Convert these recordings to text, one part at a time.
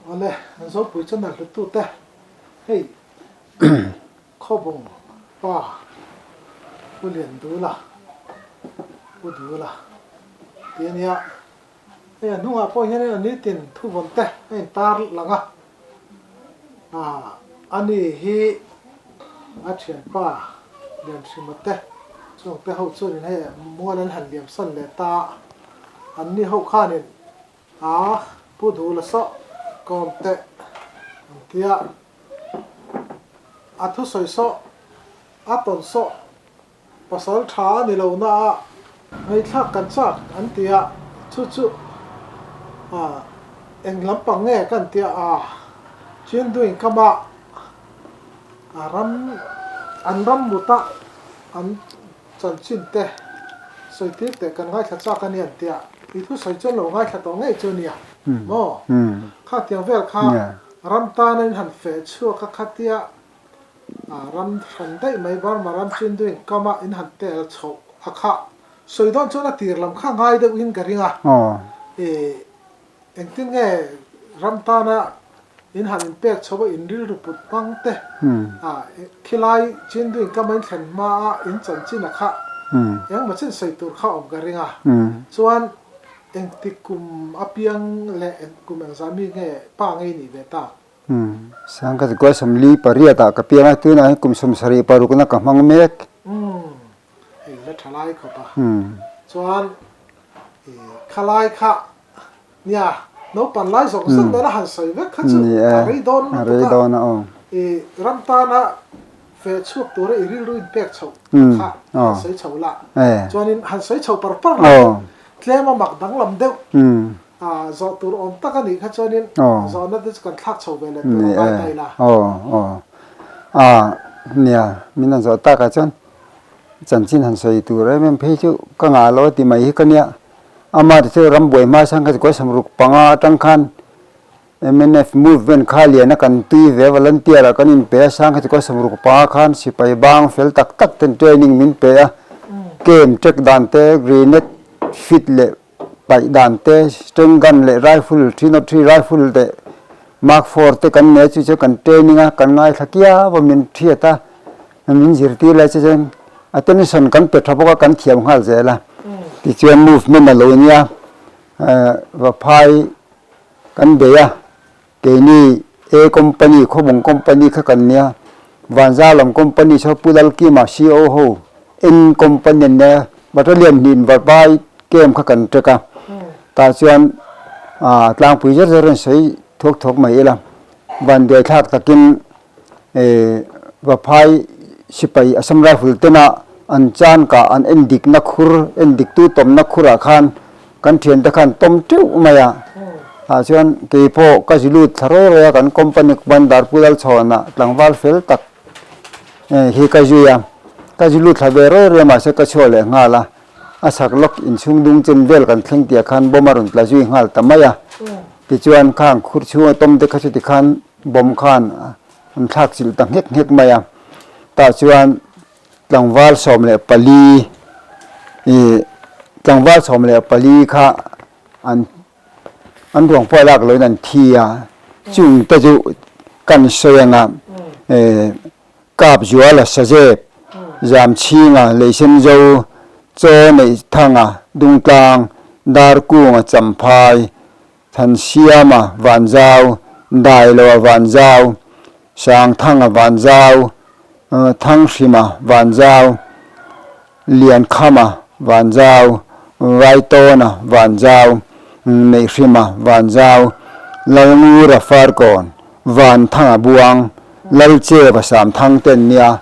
Awle, an Zopui chuan a hlutute hei Khawbung pa Pu Liandula, Pu Dula tih a nia. Hei a hnungah pawh hianin a nitin thuvawn te a intar lang a, ah ani hi a thianpa Lianhrima te chuang te ho chuanin hei mual an han liam san leh ta a, anni ho khanin a Pu Dula sawh kawm teh an tia, a thusawi sawh a tawn sawh Pasal tha a ni lo na a, ngaihthlak kan chak an ti a, chu chu ah eng lampang nge kan ti a, ah Chinduin kama a ram an ram mut a an chanchin te sawi tir teh kan ngaithla chak a ni an ti a, i thusawi chuan lo ngaithla tawh ngei chu a nia maw? Khatiang vel kha ram tan a in han feh chhuak a khatia Ram hran daih mai Burma ram Chinduin kama in han tel chhoh a kha sawi dawn chuan a tir lam kha ngai deuh in ka ring a. I engtin nge ram tana in han inpek chhoh a in rilru put hmang te khilai Chinduin kama in thlen hma a in chanchin a kha engmaw chin sawi tur kha awm ka ring a. Chuan engtik kum apiang leh kum engzah mi nge pa ngei nih ve tak? Umm, Sangkhat kual 48 ah ka piang a, tunah hian kum 76 na ka hmang mek. Umm, hei la tha lai khawp a. Chuan i khalai kha nia naupang lai zawng zawng nena han sawi vek kha chu a rei dawn lutuk a. I ram tana feh chhuak tura i rilru in pek chhoh kha han sawi chho la. Chuanin han sawi chho par par la, tlem a mak danglam deuh. A zawh tur awm tak a nih kha chuanin zawhna te chu kan thlak chho ve leh tur a ngai ta ila. Aw aw a nia min han zawh takah chuan chanchin han sawi tur em em phei chu ka ngah lo a ti mai hi ka nia. Ama te chu rambuai hma sang kha chu kawi 65 atang khan mnf movement kha lian a kan tui ve volunteer ah kan inpe a sang kha chu kawi 65 khan sipai bang fel tak tak ten training min pe a camp check dan te grenade fit leh paih dan te, string gun leh rifle, 303 rifle leh mark four te kan nei a chu chu kan training a, kan ngaithla kiau a min hriat a, min zirtir lai chu chuan attention kan pe tha bawk a kan thiam nghal zel a, tichuan movement a lo nia Vaphai kan bei a. Keini A Company, Khawbung Company kha kan nia, Vanzalam Company saw Pu Lalkima CO ho N Company an nia, Battalion hnih Vapai Camp kha kan trek a, tah chuan tlangpui zar zar an sawi thuak thuak mai ila, vanduaithlak takin Vaphai sipai Assam Rifle tena an chan kah an endikna khur, endiktu tawmna khurah khan Kan thiante khan tawm teuh mai a, tah chuan kei pawh ka zi lut thla rawi rawi a, kan company commander Pu Lalchhawnah tlangval fel tak hi ka zui a, ka zi lut thla ve rawi rawi a mahse ka chhuak leh nghal a, a chhak lawk inchhung dung chen vel kan thleng tih ah khan bomb a rawn tla zui nghal ta mai a, tichuan khang khur chhunga tawm te kha chuti khan bomb khan an thlak chilh ta nghek nghek mai a, tah chuan Tlangval 14 i tlangval 14 kha an an ruang pawh lak loin an thi a, chung te chu kan sawi anga Kap Zuala Sazep, Zamchhinga Leisenzo, Chaw Neihthanga Dungtlang, Darkunga Champhai, Thansiama Vanzau, Dailoa Vanzau, Sangthanga Vanzau, Thanghrima Vanzau, Liankhama Vanzau, Vaitawna Vanzau, Neihhrima Vanzau, Lalngura Farkawn, Vanthanga Buang, Lalcheva Samthang te an nia.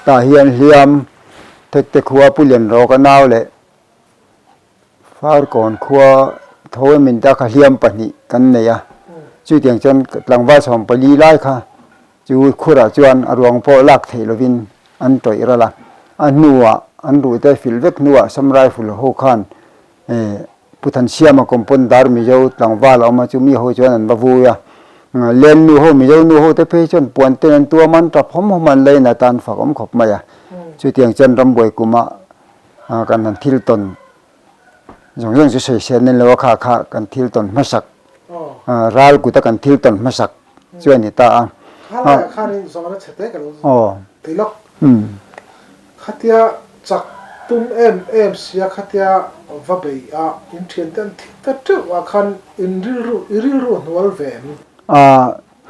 Tah hian hliam Thekte khua Pu Lianrawka nau leh Farkawn khua tho em in ta kha hliam pahnih kan nei a, chutiang chuan tlangval 14 lai kha chu khurah chuan a ruang pawh lak theih lovin an tawih ral a, a hnuah an ruhte filh vek hnuah Sam Rifle ho khan Pu Thansiama Compondar Mizo tlangval a awm a, chu mi ho chuan an va vui a, Len nu ho Mizo nu ho te phei chuan puan ten an tuam a, an tap hawm hawm a, an lain atan fak awm khawp mai a, chutiang chuan rambuai kumah Kan han thil tawn zawng zawng chu sawi sen nen lo a kha kha kan thil tawn hmasak. Ral kuta kan thil tawn hmasak chu a ni ta a. Kha laiah khanin zawhna chhe te ka lo ti lawk. Khatia chak tum em em sia khatia va bei a, in thiante an thik ta teuh ah khan in rilru i rilru a hnual ve em? A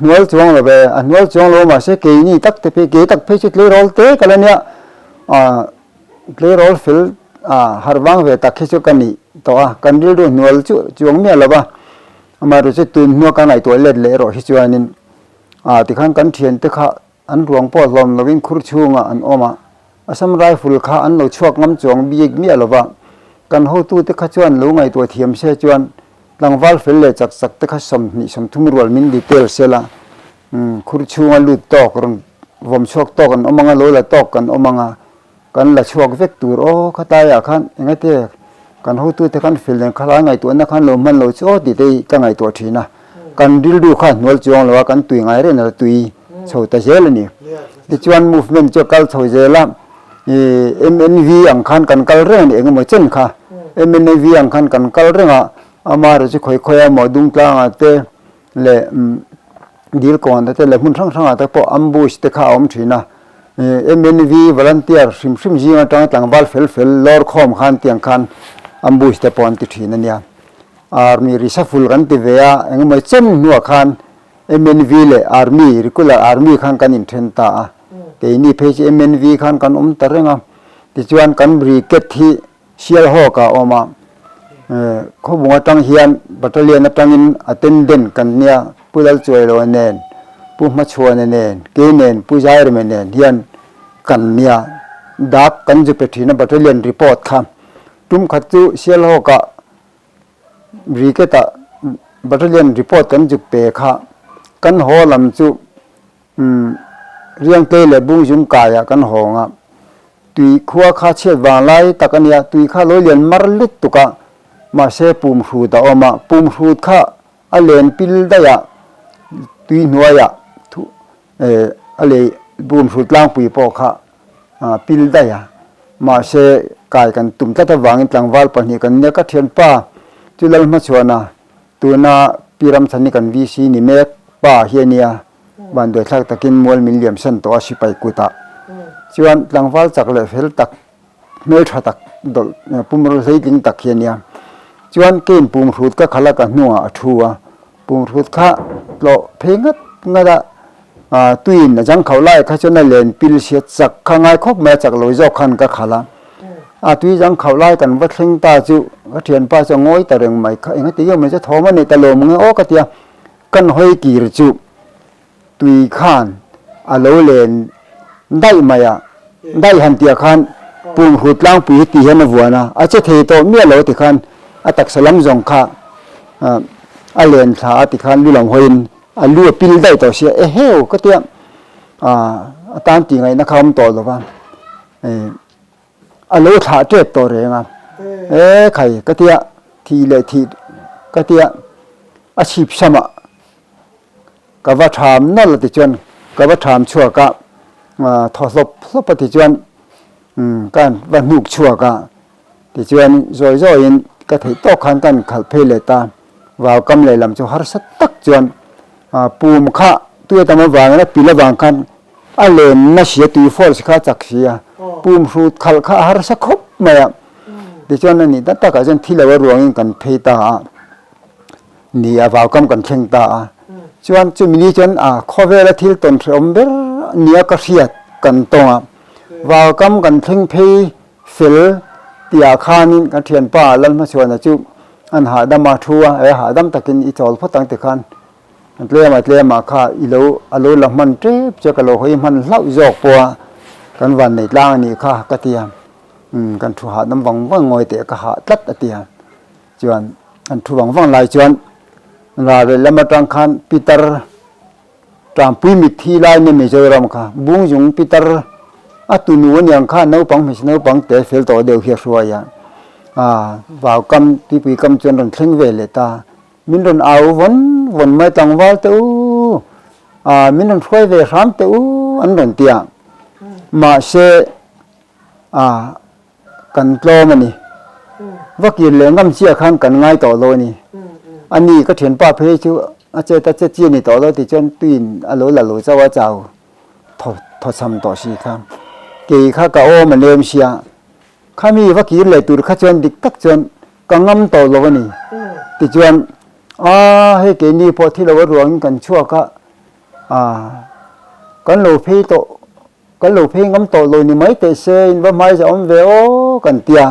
hnual chuang lo ve, a hnual chuang lo mahse keini tak te phei kei tak phei chu tleirawl te ka la nia, Tleirawl fel a harh vang ve tak hi chu ka nih tawh a, kan rilru hnual chu chuang miah lo va, amaherawhchu chu tun hnua ka ngaihtuah let leh erawh hi chuanin ah tikhan kan thiante kha an ruang pawh hlawm lovin khur chhungah an awm a, Assam Rifle kha an lo chhuak ngam chuang bik miah lo va, kan hotute kha chuan lo ngaihtuah thiam se chuan tlangval fel leh chak chak te kha 20 30 rual min detail sela Khur chhunga lut tawk rawn vawm chhuak tawk an awm ang a, lo la tawk kan awm ang a, kan la chhuak vek tur aw khatlaiah khan engate kan hotute khan fel nen khalai ngaihtuahna khan lo hman lo chu aw tih te hi ka ngaihtuah thin a, kan rilru kha hnual chuang lo a, kan tui ngai reng a tui chho ta zel a ni. Tichuan movement chu a kal chho zel a, ih MNV ang khan kan kal reng a ni engemaw chen kha, MNV ang khan kan kal reng a, amaherawhchu chu khawi khawi a maw Dungtlangah te leh dil kawn te leh hmun hrang hrangah te pawh ambush te kha a awm thin a, MNV volunteer hrim hrim zing atanga tlangval fel fel lawr khawm khan tiang khan ambush te pawh an ti thin a nia. Army reshuffle kan ti ve a, engemaw chen hnuah khan MNV leh Army, regular Army khan kan inthen ta a, keini phei chu MNV khan kan awm ta reng a, tichuan kan brigade hi Sialhawk ah awm a, khawbung atang hian battalion atangin attendant kan nia, Pu Lalchuailo nen, Pu Hmachhuana nen, kei nen, Pu Zaireme nen hian kan nia, dak kan zu pe thin a battalion report kha. Tum khat chu Sialhawk ah brigade ah battalion report kan zuk pe kha, kan haw lam chu Riangtlei leh Bungzung kaiah kan hawng a, tui khua kha chhiat vang lai tak a nia, tui kha lo lian mar lutuk a, mahse pum hrut a awm a, pum hrut kha a len pil daih a, tui hnuaiah a lei pum hrut tlangpui pawh kha pil daih a, mahse kai kan tum tlat avangin tlangval pahnih kan nia, ka thianpa chu Lalhmachhuana tuna Pi Ramchhani kan VC ni mek pa hi a nia. Vanduaithlak takin mual min liam san tawh a sipai kutah chuan tlangval chak leh fel tak hmeltha tak dawlh pumraw hleitling tak hi a nia. Chuan kein pumhrut ka khalh a ka hnungah a thu a, pumhrut kha tlawh phei ngat ngat a, tuiin a jang khauh lai kha chuan a len pil sia chak kha ngai khawp mai a chak lo zawk khan ka khalh a, a tui jang khauh lai kan va thleng ta chu ka thianpa chu a ngawi ta reng mai kha engati nge mai chu thawm a neih ta lo mang e aw ka ti a. Kan hawi kir chu tui khan a lo len daih mai a, daih han tih ah khan pumhru tlangpui hi tih hian a vuan a, a che thei tawh miah lo tikhan a taksa lam zawng kha a len thla a tikhan lu lam hawiin a lu a pil daih tawh sia, eheu ka tia a tan tih ngaihna kha a awm tawh lo va. A lo thlah tep tawh reng a, e khai ka tia thih leh thih ka tia a chhip samah ka va tham nawlh a tichuan ka va tham chhuak a, thaw hlawp hlawp a tichuan ka va hnuk chhuak a, tichuan zawi zawiin ka theih tawk khan ka han khalh phei leh ta, vau kam lehlam chu harsa tak chuan pum kha tui a tam avangin a pil avang khan A lenna sia tui force kha a chak si a, pum hrut khalh kha a harsa khawp mai a. Tichuan a nih tak takah chuan thi lo a ruangin kan phei ta a, ni a vaukam kan thleng ta a. Chuan chumi ni chuan a khawvela thil tawn hrehawm ber nia ka hriat kan tawng a. Vaukam kan thleng phei fel tihah khanin ka thianpa Lalhmachhuana chu an hahdam a thu a, e hahdam takin i chawl phawt ang tikhan A tlem a tlem ah kha i lo a lo la hman tep che ka lo hawi hman hlauh zawk pawh a kan van nei tlang a nih kha ka ti a umm kan thu hahdam vang vang ngawi teh ka hah tlat a ti a chuan kan thu vang vang lai chuan ral leh lam atang khan pitar Tanpui mitthi lai nia Mizoram kha Bungzung pitar a tunu aniang kha naupang hmeichhe naupang te fel tawh deuh hi a hruai a ah vaukam tuipui kam chuan rawn thleng ve leh ta. Min rawn au vawn vawn mai tlangval teh u, ah min rawn hruai ve hram teh u an rawn ti a, mahse ah kan tlawm a ni. Va kir leh ngam chiah khan kan ngai tawh lo a ni. A ni ka thianpa phei chu a chet a che chi a ni tawh lo tichuan tuiin a lo la lo chauh a chau thaw thawchham tawh si kha. Kei kha ka awm a lem sia, khami va kir leh tur kha chuan dik tak chuan ka ngam tawh lo a ni. Tichuan a hei keini pawh thi lo a ruangin kan chhuak a, a kan lo phei tawh kan lo phei ngam tawh lo ni mai teh se in va hmai za awm ve aw kan tia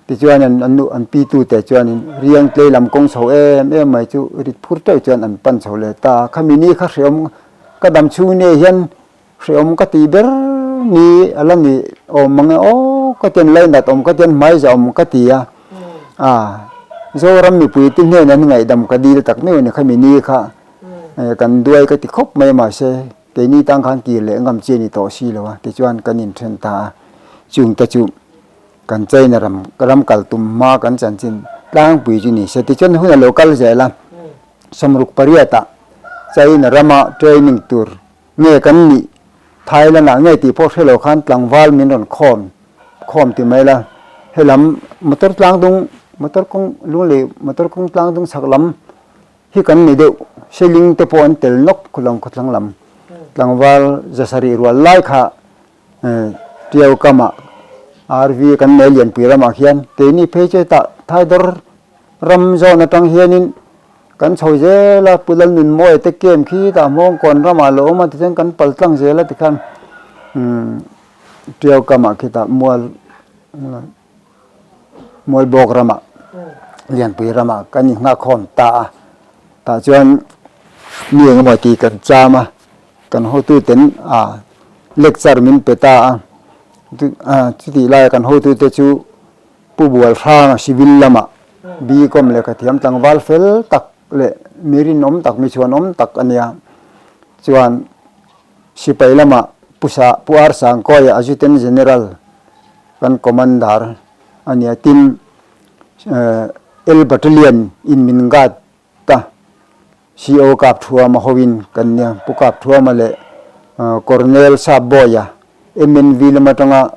tichuan an an nu an pi tu te chuanin riang tlei lam kawng chho em em mai chu rit phur teuh chuan an pan chho leh ta khami ni kha hreawm ka dam chhung nei hian hreawm ka tih ber ni a la ni awm mang e aw ka tian lainat awm ka tian hmai za awm ka ti a a Zoram mipui te hnenah an ngaihdam ka dil tak meuh a ni khami ni kha. Kan duai ka ti khawp mai mahse keini tang khan kir leh ngam chi a ni tawh si lo a tichuan kan inthen ta a, chung te chu kan China ram ram kal tum hma kan chanchin tlangpui chu ni se tichuan hun a lo kal zel a, 68 ah China rama training tur nge kan nih Thailand ah nge tih pawh hre lo khan tlangval min rawn khawm khawm ti mai la helam motor tlangdung motor kawng lunglei motor kawng tlangdung chhak lam Hi kan ni deuh, Seling te pawh an tel nawk khawlang khawthlang lam tlangval zasarih rual lai kha Tiau kamah RV kan nei lianpui ramah khian keini phei chu hetah Thaidawr ram zawn atang hianin kan chho zel a, Pu Lalnunmawia te camp khi tah Hmawngkawn ramah lo awm a tichuan kan pal tlang zel a tikhan Tiau kamah khitah mual Mualbawk ramah Lianpui ramah kan innghakhawm ta a, tah chuan mi engemaw tih kan cham a, kan hotuten a lecture min pe ta a, chutih laia kan hotute chu Pu Bualhranga civil lamah BCom lehkha thiam tlangval fel tak leh mi rinawm tak mi chhuanawm tak a nia, chuan sipai lamah Pu Sa Pu Ar Sangkawia Adjutant General Kan commander a nia tin L Battalion in min guard ta CO Kap Thuama hoin kan nia Pu Kap Thuama leh Colonel Sapbawia MNV lam atanga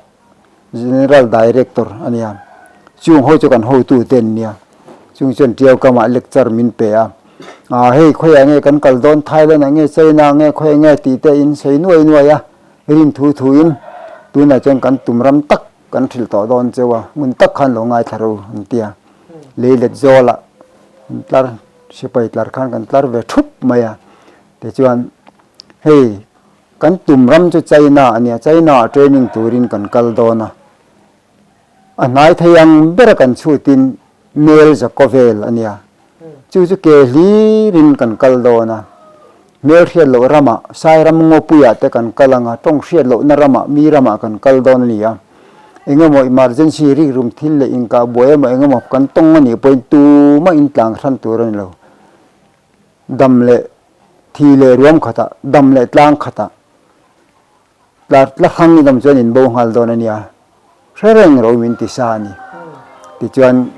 General Director a nia chung ho chu kan hotu te an nia chung chuan Tiau kamah lecture min pe a hei khawiah nge kan kal dawn Thailand ah nge China ah nge khawiah nge tih te in sawi nuai nuai a. Rin thu thuin tunah chuan kan tum ram tak kan hrilh tawh dawn cheu a, ngun tak khan lo ngaithla ro an ti a. Lei let zawlah an tlar, sipai tlar khan kan tlar ve thup mai a. Tichuan hei kan tum ram chu China a nia, China ah training turin kan kal dawn a. A hnai thei ang bera kan chhutin Mel Zakaw vel a nia. Chu chu ke hlirin kan kal dawn a. Hmel hriat loh ramah, Sairam Ngawpuiah te kan kal ang a, tawng hriat lohna ramah, mi ramah kan kal dawn a ni a. Engemaw emergency rikrum thil leh inkah buai emaw engemaw kan tawng a nih pawhin tumah in tlang hran tur a ni lo. Dam leh thi leh ruam khatah, dam leh tlang khatah. Tlar tla hrang in awm chuan in bo nghal dawn a nia, hre reng ro min ti sa a ni. Tichuan,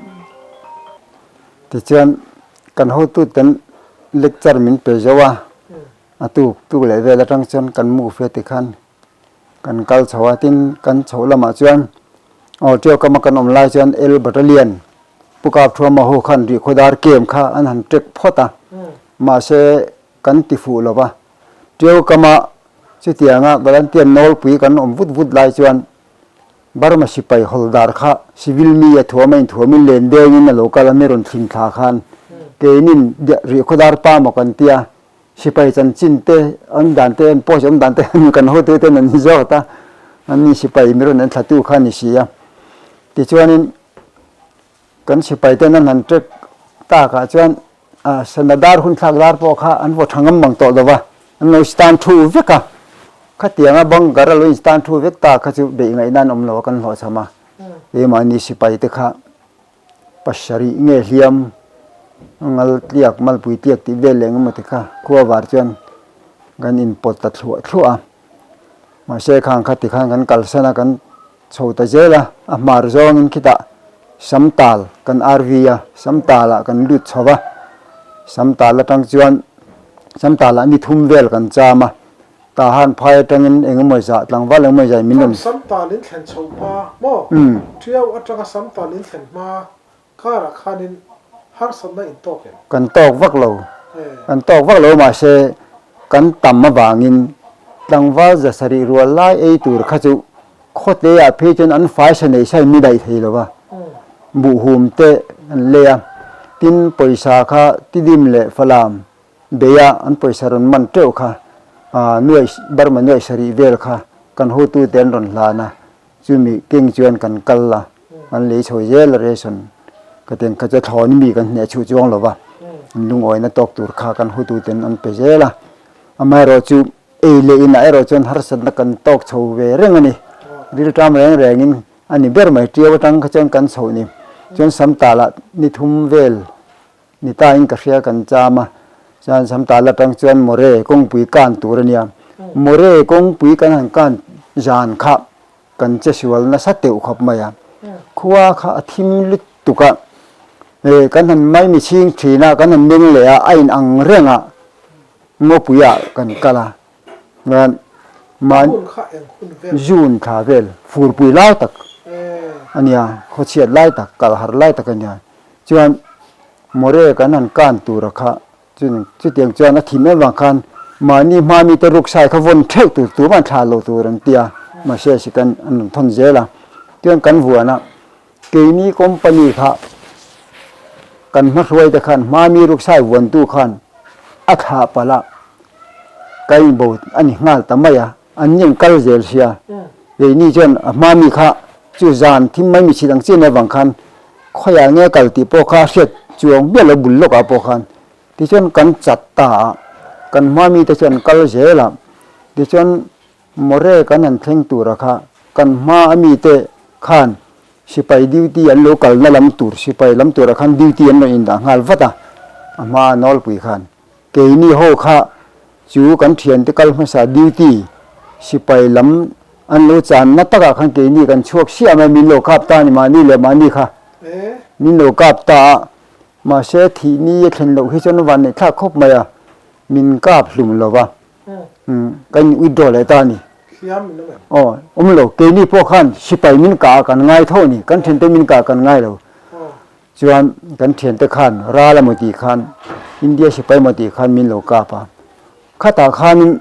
tichuan kan hotu ten lecture min pe zo a, a tuk tuk leh vel atang chuan kan move e tikhan kan kal chho a, tin kan chhoh lamah chuan aw Tiau kama kan awm lai chuan L Battalion Pu Kap Thuama ho khan Rihkhawdar camp kha an han trek phawt a, mahse kan ti fuh lo va. Tiau kama chutianga volunteer nawlpui kan awm vut vut lai chuan Burma sipai hawldar kha civil mi a thuam a inthuamin len dengin a lo kal a, mi rawn thlim thla khan keinin rihkhawdar pa maw kan tia sipai chanchin te awm dan te an post awm dan te kan hotu ten an zawt a, an ni sipai mi rawn en thlatu kha a ni si a. Tichuanin Kan sipai ten an han trek takah chuan sana dar hun thlak dar pawh kha an vaw tha ngam mang tawh lo va, an lo stand thu vek a, khatianga bunker a lo in stand thu vek ta kha chu beih ngaihna an awm lo a kan hlawhchham a, keimahni sipai te kha pasarih nge hliam ngal tliak malpui tliak tih vel leh engemaw ti kha khua var chuan kan inpawt ta thluah thluah a, mahse khang kha tikhan kan kalsan a kan Chho ta zel a, a hmar zawngin khitah Samtal kan RV a, Samtalah kan lut chho va, Samtal atang chuan Samtalah ni thum vel kan cham a, Tahan phai atangin engemaw zah tlangval engemaw zah in min rawn. Samtal in thlen chho hma maw? Tiau atanga Samtal in thlen hma karah khanin. Harsatna in tawk em? Kan tawk vak lo. Kan tawk vak lo mahse kan tam avangin tlangval 700 rual lai ei tur kha chu khawtleiah phei chuan an fai sa nei sain mi daih thei lo va, buhhum te an lei a, tin pawisa kha tidim leh falam beia an pawisa rawn man teuh kha nuaih Burma nuaih sarih vel kha kan hotute an rawn hlan a, Chumi keng chuan kan kal a, kan lei chho zel a ration ka tiang kha chu thlawn mi kan hneh chhuh chuang lo va, an lungawina tawk tur kha kan hotuten an pe zel a. Amaherawhchu ei leh inah erawh chuan harsatna kan tawk chho ve reng a ni. Rilṭam reng rengin a ni ber mai, ṭiau atang kha chuan kan chhoh ni. Chuan Samtala ni thum vel Ni ta in ka hria kan cham a, chuan Samtal atang chuan More kawngpui kan tur a nia. More kawngpui kan han kan zan kha kan che sual nasa teuh khawp mai a. Khua kha a thim lutuk a, e kan han maimi chhing thin a, kan han meng leh a, a in ang reng a, ngawpui ah kan kal a. Chuan mahni June thla vel furpui lai tak a nia, khawchhiat lai tak, kal har lai tak a nia. Chuan More kan han kan tura kha chutiang chuan a thim em vang khan mahni hma mite ruksai kha vawn theuh tur tur an thlah lo tur an tia mahse si kan an rawn thawn zel a. Chuan kan vuan a keini company kha kan hmahruai te khan hma mi ruksai vuantu khan a thlah palh a ka inbo a ni nghal ta mai a an ni an kal zel sia keini chuan a hma mi kha chu zan thim mai mi chhit ang chian avang khan Khawiah nge kal tih pawh kha hriat chuang miah lo bul lawkah pawh khan tichuan kan chat ta a, kan hma mite chuan an kal zel a, tichuan More kan han thleng tura kha kan hma a mite khan sipai duty an lo kalna lam tur sipai lam turah khan duty an rawn indah nghal vat a, a hma nawlpui khan. Keini ho kha chu kan thiante kal hmasa duty sipai lam an lo channa takah khan keini kan chhuak siam a, min lo kap ta a ni mahni leh mahni kha min lo kap ta a, mahse thih ni a thlen loh hi chuan van neih thlak khawp mai a, min kap hlum lo va, kan in withdraw leh ta a ni. Aw awm lo, keini pawh khan sipai min kah ah kan ngai tho a ni, kan thiante min kah ah kan ngai lo. Chuan kan thiante khan ral emaw tih khan India sipai emaw tih khan min lo kap a, khatah khanin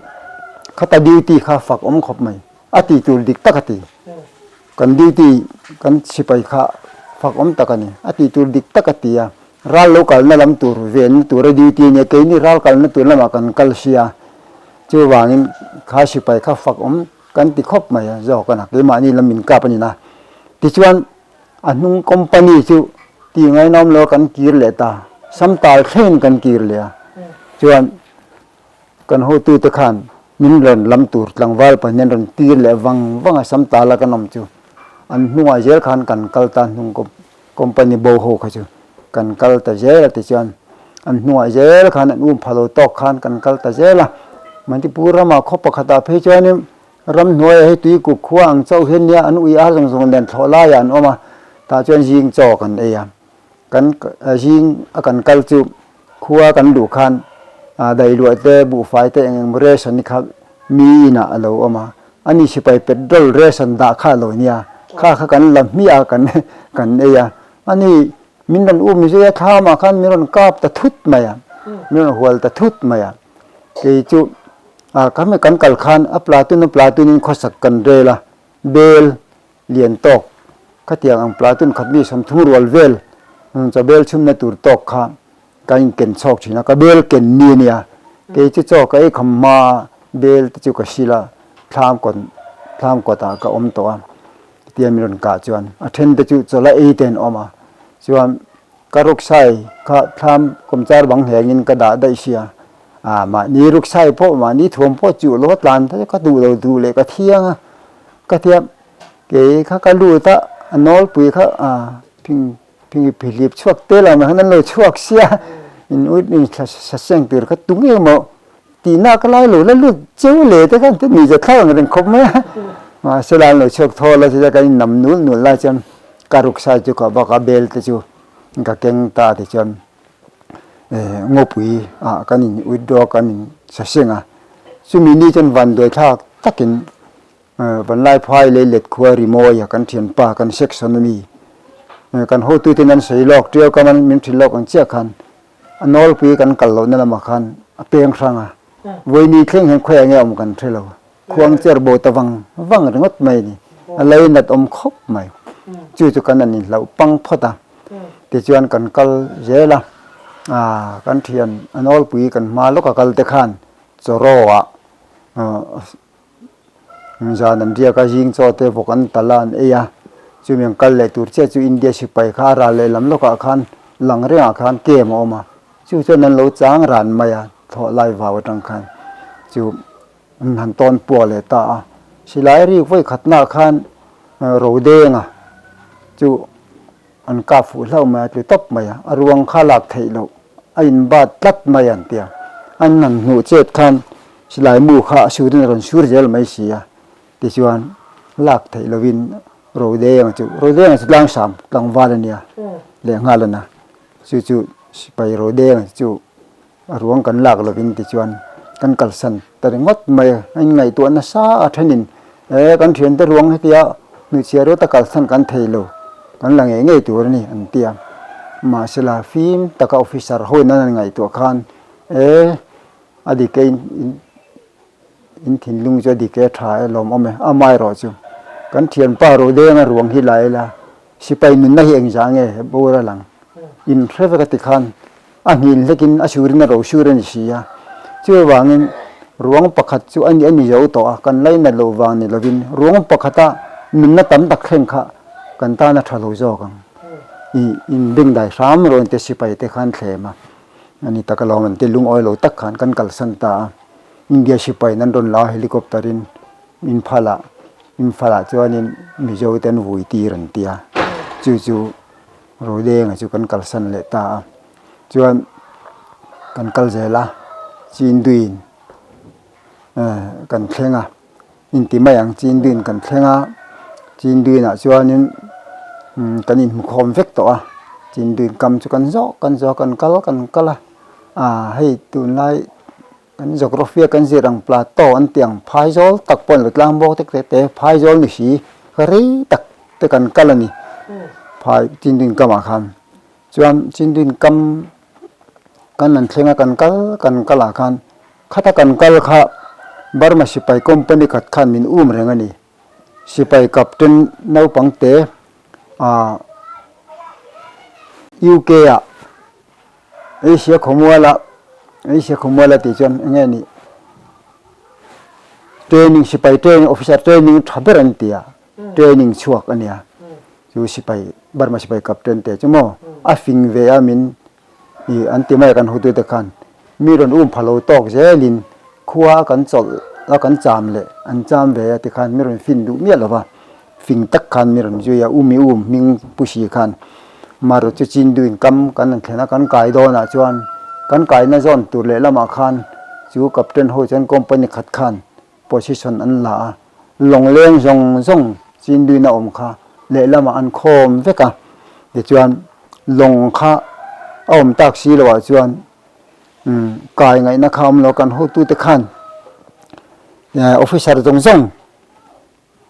khata duty kha fak awm khawp mai, a tih tur dik tak a ti, kan duty kan sipai kha fak awm tak a ni, a tih tur dik tak a ti a, ral lo kalna lam tur venna tura duty a nia, keini ral kalna tur lamah kan kal sia, chuvangin kha sipai kha fak awm kan ti khawp mai a, zawk a na keimahni lam min kap a ni na, tichuan. A hnung company chu ti ngainawm lo kan kir leh ta, Samtal thlengin kan kir leh a, chuan kan hotute khan min rawn lam tur tlangval pahnih an rawn tir leh vang vang a, Samtala kan awm chu an hnungah zel khan kan kal ta, hnung company bo ho kha chu kan kal ta zel a tichuan an hnungah zel khan an um pha lo tawk khan kan kal ta zel a, Manipur ramah khaw pakhatah phei chuanin Ramhnuaiah hi tui kuk khua ang chauh hian nia an ui ar zawng zawng nen thlawh laiah an awm a, tah chuan zing chaw kan ei a, kan zing a kan kal chu khua kan luh khan dailuah te buhfai te eng eng ration hi kha mi inah a lo awm a, ani sipai petrol ration dah kha a lo nia, kha kha kan la hmiah a kan kan ei a, ani min rawn um zui a thlamah khan min rawn kap ta thut mai a, min rawn hual ta thut mai a, kei chu. A kha kan kal khan a platoon a platoon in khawsak kan rel a, bel lian tawk khatiang ang platoon khat mi 30 rual vel chaw bel chhumna tur tawk kha kan in ken chhawk thin a, ka bel ken ni a nia, kei chu chaw ka ei kham hma a bel te chu ka sil a, thlam kawt thlam kawt ah ka awm tawh a, tiang min rawn kah chuan a then te chu chawlh a ei te an awm a, chuan Ka ruksai kha thlam kawmchar bang hlengin ka dah daih sia, ah mahni ruksai pawh mahni thuam pawh chuh lo tlan te ka duh lo duh leh ka thiang a, ka tia kei kha ka lut a, a nawlpui kha ah phing phing phihlip chhuak te lo mai khan an lo chhuak sia, in uit in saseng tur kha tung emaw tihna ka lai lo la lut cheu leh te khan te mi za thlak ang reng khawp mai a, mahse la an lo chhuak thawl a chutia kan innam nul nul lai chuan ka ruksai chu ka bak a bel te chu ka keng ta ti chuan ngawpui ah kan in withdraw kan in saseng a, chumi ni chuan vanduai thlak takin Vanlaiphai lei let khua Rimawia kan thianpa kan section ami. Kan hotuten an sawi lawk ṭiau kam an min hrilh lawk ang chiah khan a nawlpui kan kal lohna lamah khan a peng hrang a, vawiini thleng hian khawiah nge awm kan hre lo. Khuang cher bo ta vang vang ringawt mai a ni. A lei nat awm khawp mai. Chu chu kan an inhlauh pang phawt a. Tichuan kan kal zel a, kan thian a nawlpui kan hma lawka kal te khan chaw ah zan an riak a, zing chaw te vawk an tal a an ei a. Chumi an kal leh tur chiah chu India sipai kha a ral lehlam lawkah khan lang rengah khan kem a awm a. Chu chuan an lo chang ran mai a, thlawh lai vau atang khan chu An han tawn puah leh ta a, silai rik vawi khatnaah khan Rodenga chu an kap fuh hlauh mai a, tlu tawp mai a, a ruang kha lak theih loh a inbat tlat mai an ti a, an han hnuh chet khan silai mu kha a surin a rawn sur zel mai si a, tichuan lak theih lovin Rodenga chu, Rodenga chu tlangsam tlangval a nia lehnghal a na, chu chu sipai Rodenga chu. A ruang kan lak lovin tichuan kan kalsan ta ringawt mai a, a inngaihtuah nasa a thenin e kan thiante ruang hetia hnuchhia rawta kalsan kan thei lo, kan la ngei ngei tur a ni an ti a. Mahsela fim taka officer ho in an han ngaihtuah khan e a dik e in thinlung chu a dik e a tha e lawmawm e, amaherawh chu kan thianpa Rodenga ruang hi la ila sipai nunna hi engzah nge bawr a lang inhre vek a ti khan A hnin hlekin a surin a ro sur a ni si a. Chuvangin ruang pakhat chu a ni a ni zo tawh a, kan lainat loh vang ni lovin ruang pakhata nunna tam tak thleng kha kan tan a tha lo zawk ang. I inbengdai hram rawn te sipai te khan thlem a, a ni tak alawm an ti lungawi lo tak khan kan kalsan ta a. India sipai nan rawn la a helicopter in Imphal ah Imphal ah chuanin Mizo te an vui tir an ti a, chu chu Rodenga chu kan kalsan leh ta a, chuan kan kal zel a, Chinduin kan thleng a, inti mai ang Chinduin kan thleng a, Chinduinah chuanin kan inhmukhawm vek tawh a, Chinduin kam chu kan zawh kan zawh a, kan kal kan kal a, ah hei tunlai kan geography a kan zir ang plateau an tih ang phaizawl tak pawh an lo tlang bawk te te phaizawl ni si rei tak te kan kal a ni phai Chinduin kamah khan chuan Chinduin kam kan han thleng a kan kal kan kal ah khan khata kan kal kha Burma sipai company khat khan min um reng a ni sipai captain naupang te ah U_K ah. Asia khawmuala Asia khawmuala tih chuan eng nge nih training sipai training officer training tha ber an ti a training chhuak a nia chu sipai Burma sipai captain te chu maw a fing ve a min ih an ti mai a kan hotute khan mi rawn um pha lo tawk zelin khua kan chawlh a kan cham leh an cham ve a tikhan mi rawn fin duh miah lo va. Fing tak khan mi rawn zui a, umi um hming pu si khan Maru chu Chinduin kam kan han thlen a, kan kai dawnah chuan kan kaina zawn tur lehlamah khan chu Captain ho chuan company khat khan position an la a, lawngleng zawng zawng Chinduin a awm kha lehlamah an khawm vek a, tichuan lawng kha a awm tak si loah chuan kai ngaihna kha a awm lo, kan hotute khan officer zawng zawng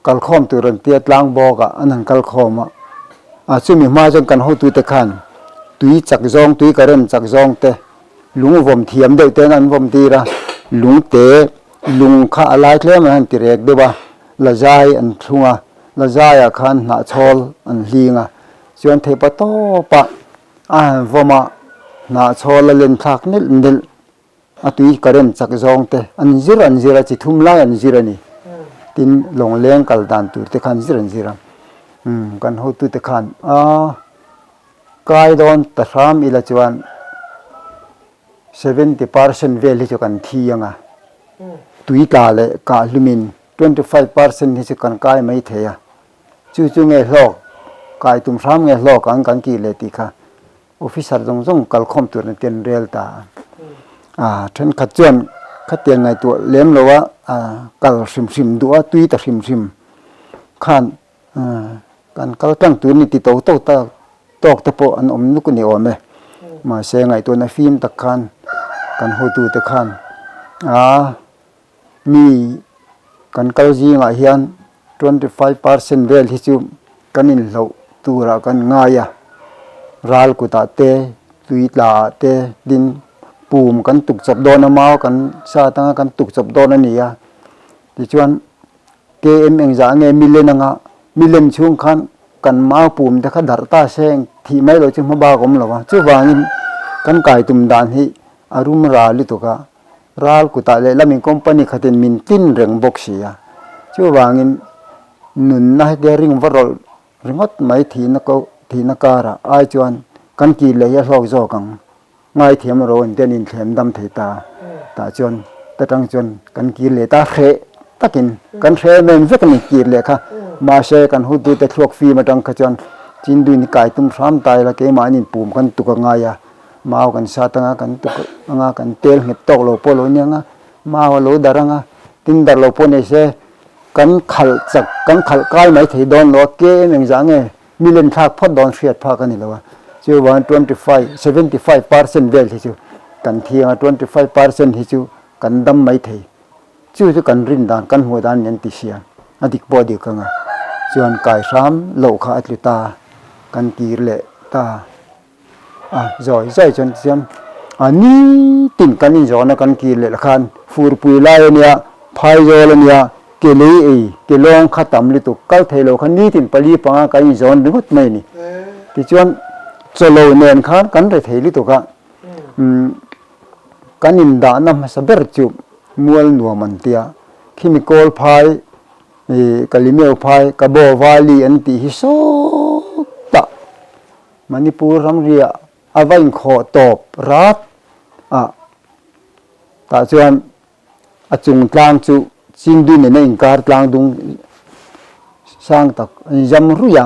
Kalkhawm tur an tia tlang bawk ah an han kalkhawm a, a chumi hma chuan kan hotute khan tui chak zawng, tui current chak zawng te lung vawm thiam deuh ten an vawm tir a, lung te lung kha a lai tlem an han ti rek deuh a, la zai an thlung a, la zai ah khan hnahchhawl an hling a, chuan theipa tawp ah a han vawm a, hnahchhawl a len thlak nelh nelh. A tui current chak zawng te an zir an zir a, chi thum lai an zir a ni. Tin, lawngleng kal dan tur te khan zir an zir a. Umm, kan hotute khan a kai dawn ta hram ila chuan 70% vel hi chu kan thi ang a. Tui tla leh kah hlumin 25% hi chu kan kai mai thei a. Chu chu nge hlawk, kai tum hram nge hlawk ang kan tih leh tih kha Officer zawng zawng kalkhawm tur an ten rel ta a. A thenkhat chuan khatiang ngaihtuah lem lo a, kal hrim hrim duh a, tui ta hrim hrim khan kan kal tlang tur ni ti to to ta tawk te pawh an awm nuk a ni awm e. Mahse ngaihtuahna fim tak khan kan hotute khan a mi kan kal zingah hian 25% vel hi chu kan inhloh. turah kan ngai a, ral kutah te, tui tla ah te tin pum kan tuk chawp dawn a, mau kan sat anga kan tuk chawp dawn a ni a, tichuan KM engzah nge milen anga milen chhung khan kan mau pum te kha darh ta se thih mai loh chu hma bak a awm lo a, chuvangin kan kai tum dan hi a rum ral lutuk a. Ral kutah lehlamin company khatin min tin reng bawk si a, chuvangin nunna hetia ring va rawlh ringawt mai thihna ko thihna karah ai chuan kan kir leh hi a hlawk zawk ang. Ngaithiam ro an te an inthlem dam thei ta tah chuan ta tang chuan kan kir leh ta hreh takin kan hre em em vek a ni kir leh kha mahse kan hutute thluak fim atang kha chuan Chinduin hi kai tum hram ta ila keimahni pum khan tuk a ngai a. Mau kan sat anga kan tuk anga kan tel nghet tawk lo pawh lo nia nga mau a lo darh anga tin darh lo pawh nei se kan khalh chak kan khalh kai mai thei dawn lo a ke em engzah nge mi len thlak phawt dawn hriat phak a ni lo a chuvangin 25 75 percent vel hi chu kan thi anga 25 percent hi chu kan dam mai thei chu chu kan rin dan kan hmuh dan an ti sia a dik pawh a dik anga chuan kai hram loh kha a tlu ta kan kir leh ta. A zawi zawi chuan tichuan a nitin kan inzawhna kan kir leh khan furpui lai a nia, phaizawl a nia, ke lei ei, ke lawng kha tam lutuk kal thei lo khan nitin pali panga kan inzawn ringawt mai a ni. Tichuan chawlo nen khan kan re thei lutuk a, umm kan indahna hmasa ber chu mual nuam an tia, khimi kawl phai ih Kalimeu phai, Kabaw Valley an tih hi sawtah Manipur ramriah a va inkhawh tawp rat a, tah chuan a chung tlang chu Chindu nena inkar tlang dung sang tak a inzam ruih a,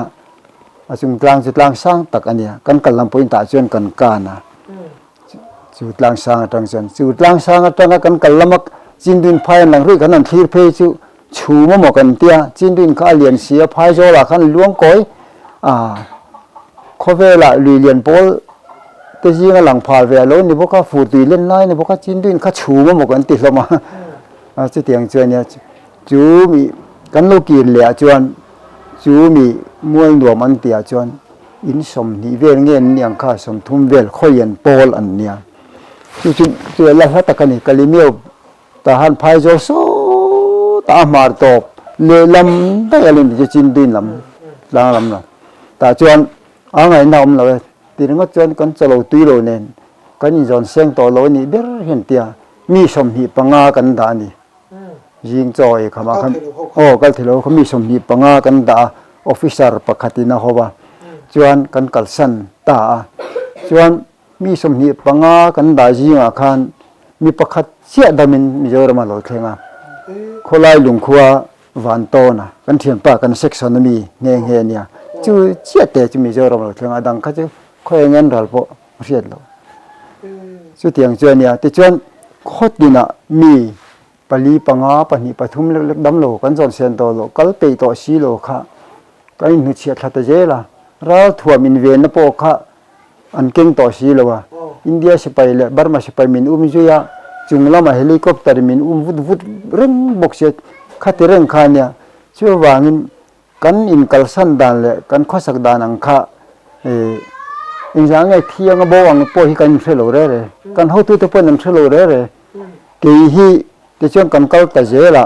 a chung tlang chu tlang sang tak a nia, kan kal lam pawhin tah chuan kan kan a, chu tlang sang atang chuan chu tlang sang atanga kan kal lama Chinduin phai an lang ruih kan han thlir phei chu Chhum emaw kan tia, Chinduin kha a lian si a, Phaizawlah khan luang kawi a, khawvelah lui lian pawl te zinga lang phal ve a lo ni bawk a, fur tui len lai a ni bawk a, Chinduin kha chhum emaw kan ti hlawm a, chutiang chu a nia, chu mi kan lo kir leh ah chuan chu mi mual nuam an tih ah chuan in 20 vel nge an nih ang kha 30 vel khawian pawl an nia, chu chu chu la hla tak a ni, Kalimeu. Tah han phai zawl sawtah a hmar tawp lehlam daih a lo ni chu Chinduin lam tlang lam lo. Tah chuan a ngaihna awm lo e ti ringawt chuan kan chawlo tui lo nen kan inzawn seng tawh lo a nih ber hian tia mi 25 kan dah a ni. Zing chaw ei khamah khan aw kal thei lo kha mi 25 kan dah a officer pakhatin a ho a chuan kan kalsan ta a chuan Mi 25 kan dah zingah khan mi pakhat chiah damin Mizoram a lo thleng a, khawlai lungkhua Vantawna kan thianpa kan section a mi nghe nghe a nia, chu chiah te chu Mizoram a lo thleng a, a dang kha chu khaw eng en ral pawh a hriat loh. Chutiang chu a nia, tichuan khaw tinah mi pali panga pahnih pathum lek lek dam lo kan zawn sen tawh loh kal peih tawh si lo kha kan inhnuchhiah thla ta zel a, ralthuam invenna pawh kha an keng tawh si lo a, India sipai leh Burma sipai min um zui a, chung lama helicopter in min um vut vut reng bawk sia, khati reng kha a nia. Chuvangin kan inkalsan dan leh kan khawsak dan ang kha ih engzah nge thi anga bo ang pawh hi kan inhre lo re re, kan hotute pawhin an hre lo re re. Kei hi tichuan kan kal ta zel a,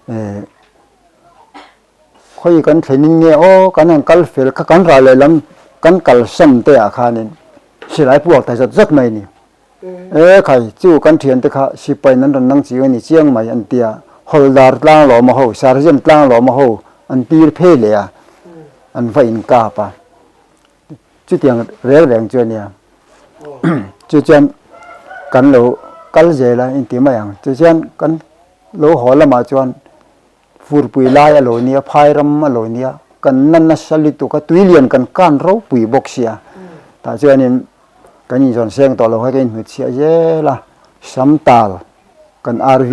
ih Khawi kan thlenin nge aw kan han kal fel kha kan ral lehlam kan kalsan te ah khanin silai puak ta zat zat mai a ni. E khai chu kan thiante kha sipain an rawn nang chiang a ni chiang mai an ti a, Hawldar tlanglawma ho, Sergeant tlanglawma ho an tir phei leh a, an va inkap a. Chutiang reng reng chu a nia. Chu chuan kan lo kal zel a inti mai ang. Chu chuan kan lo haw lamah chuan Furpui lai a lo nia, phai ram a lo nia, kan na nasa lutuk a, tui lian kan kan ropui bawk sia. Tah chuanin kan inzawn seng tawh lo kha ka inhnutchhiah zel a, Samtal kan RV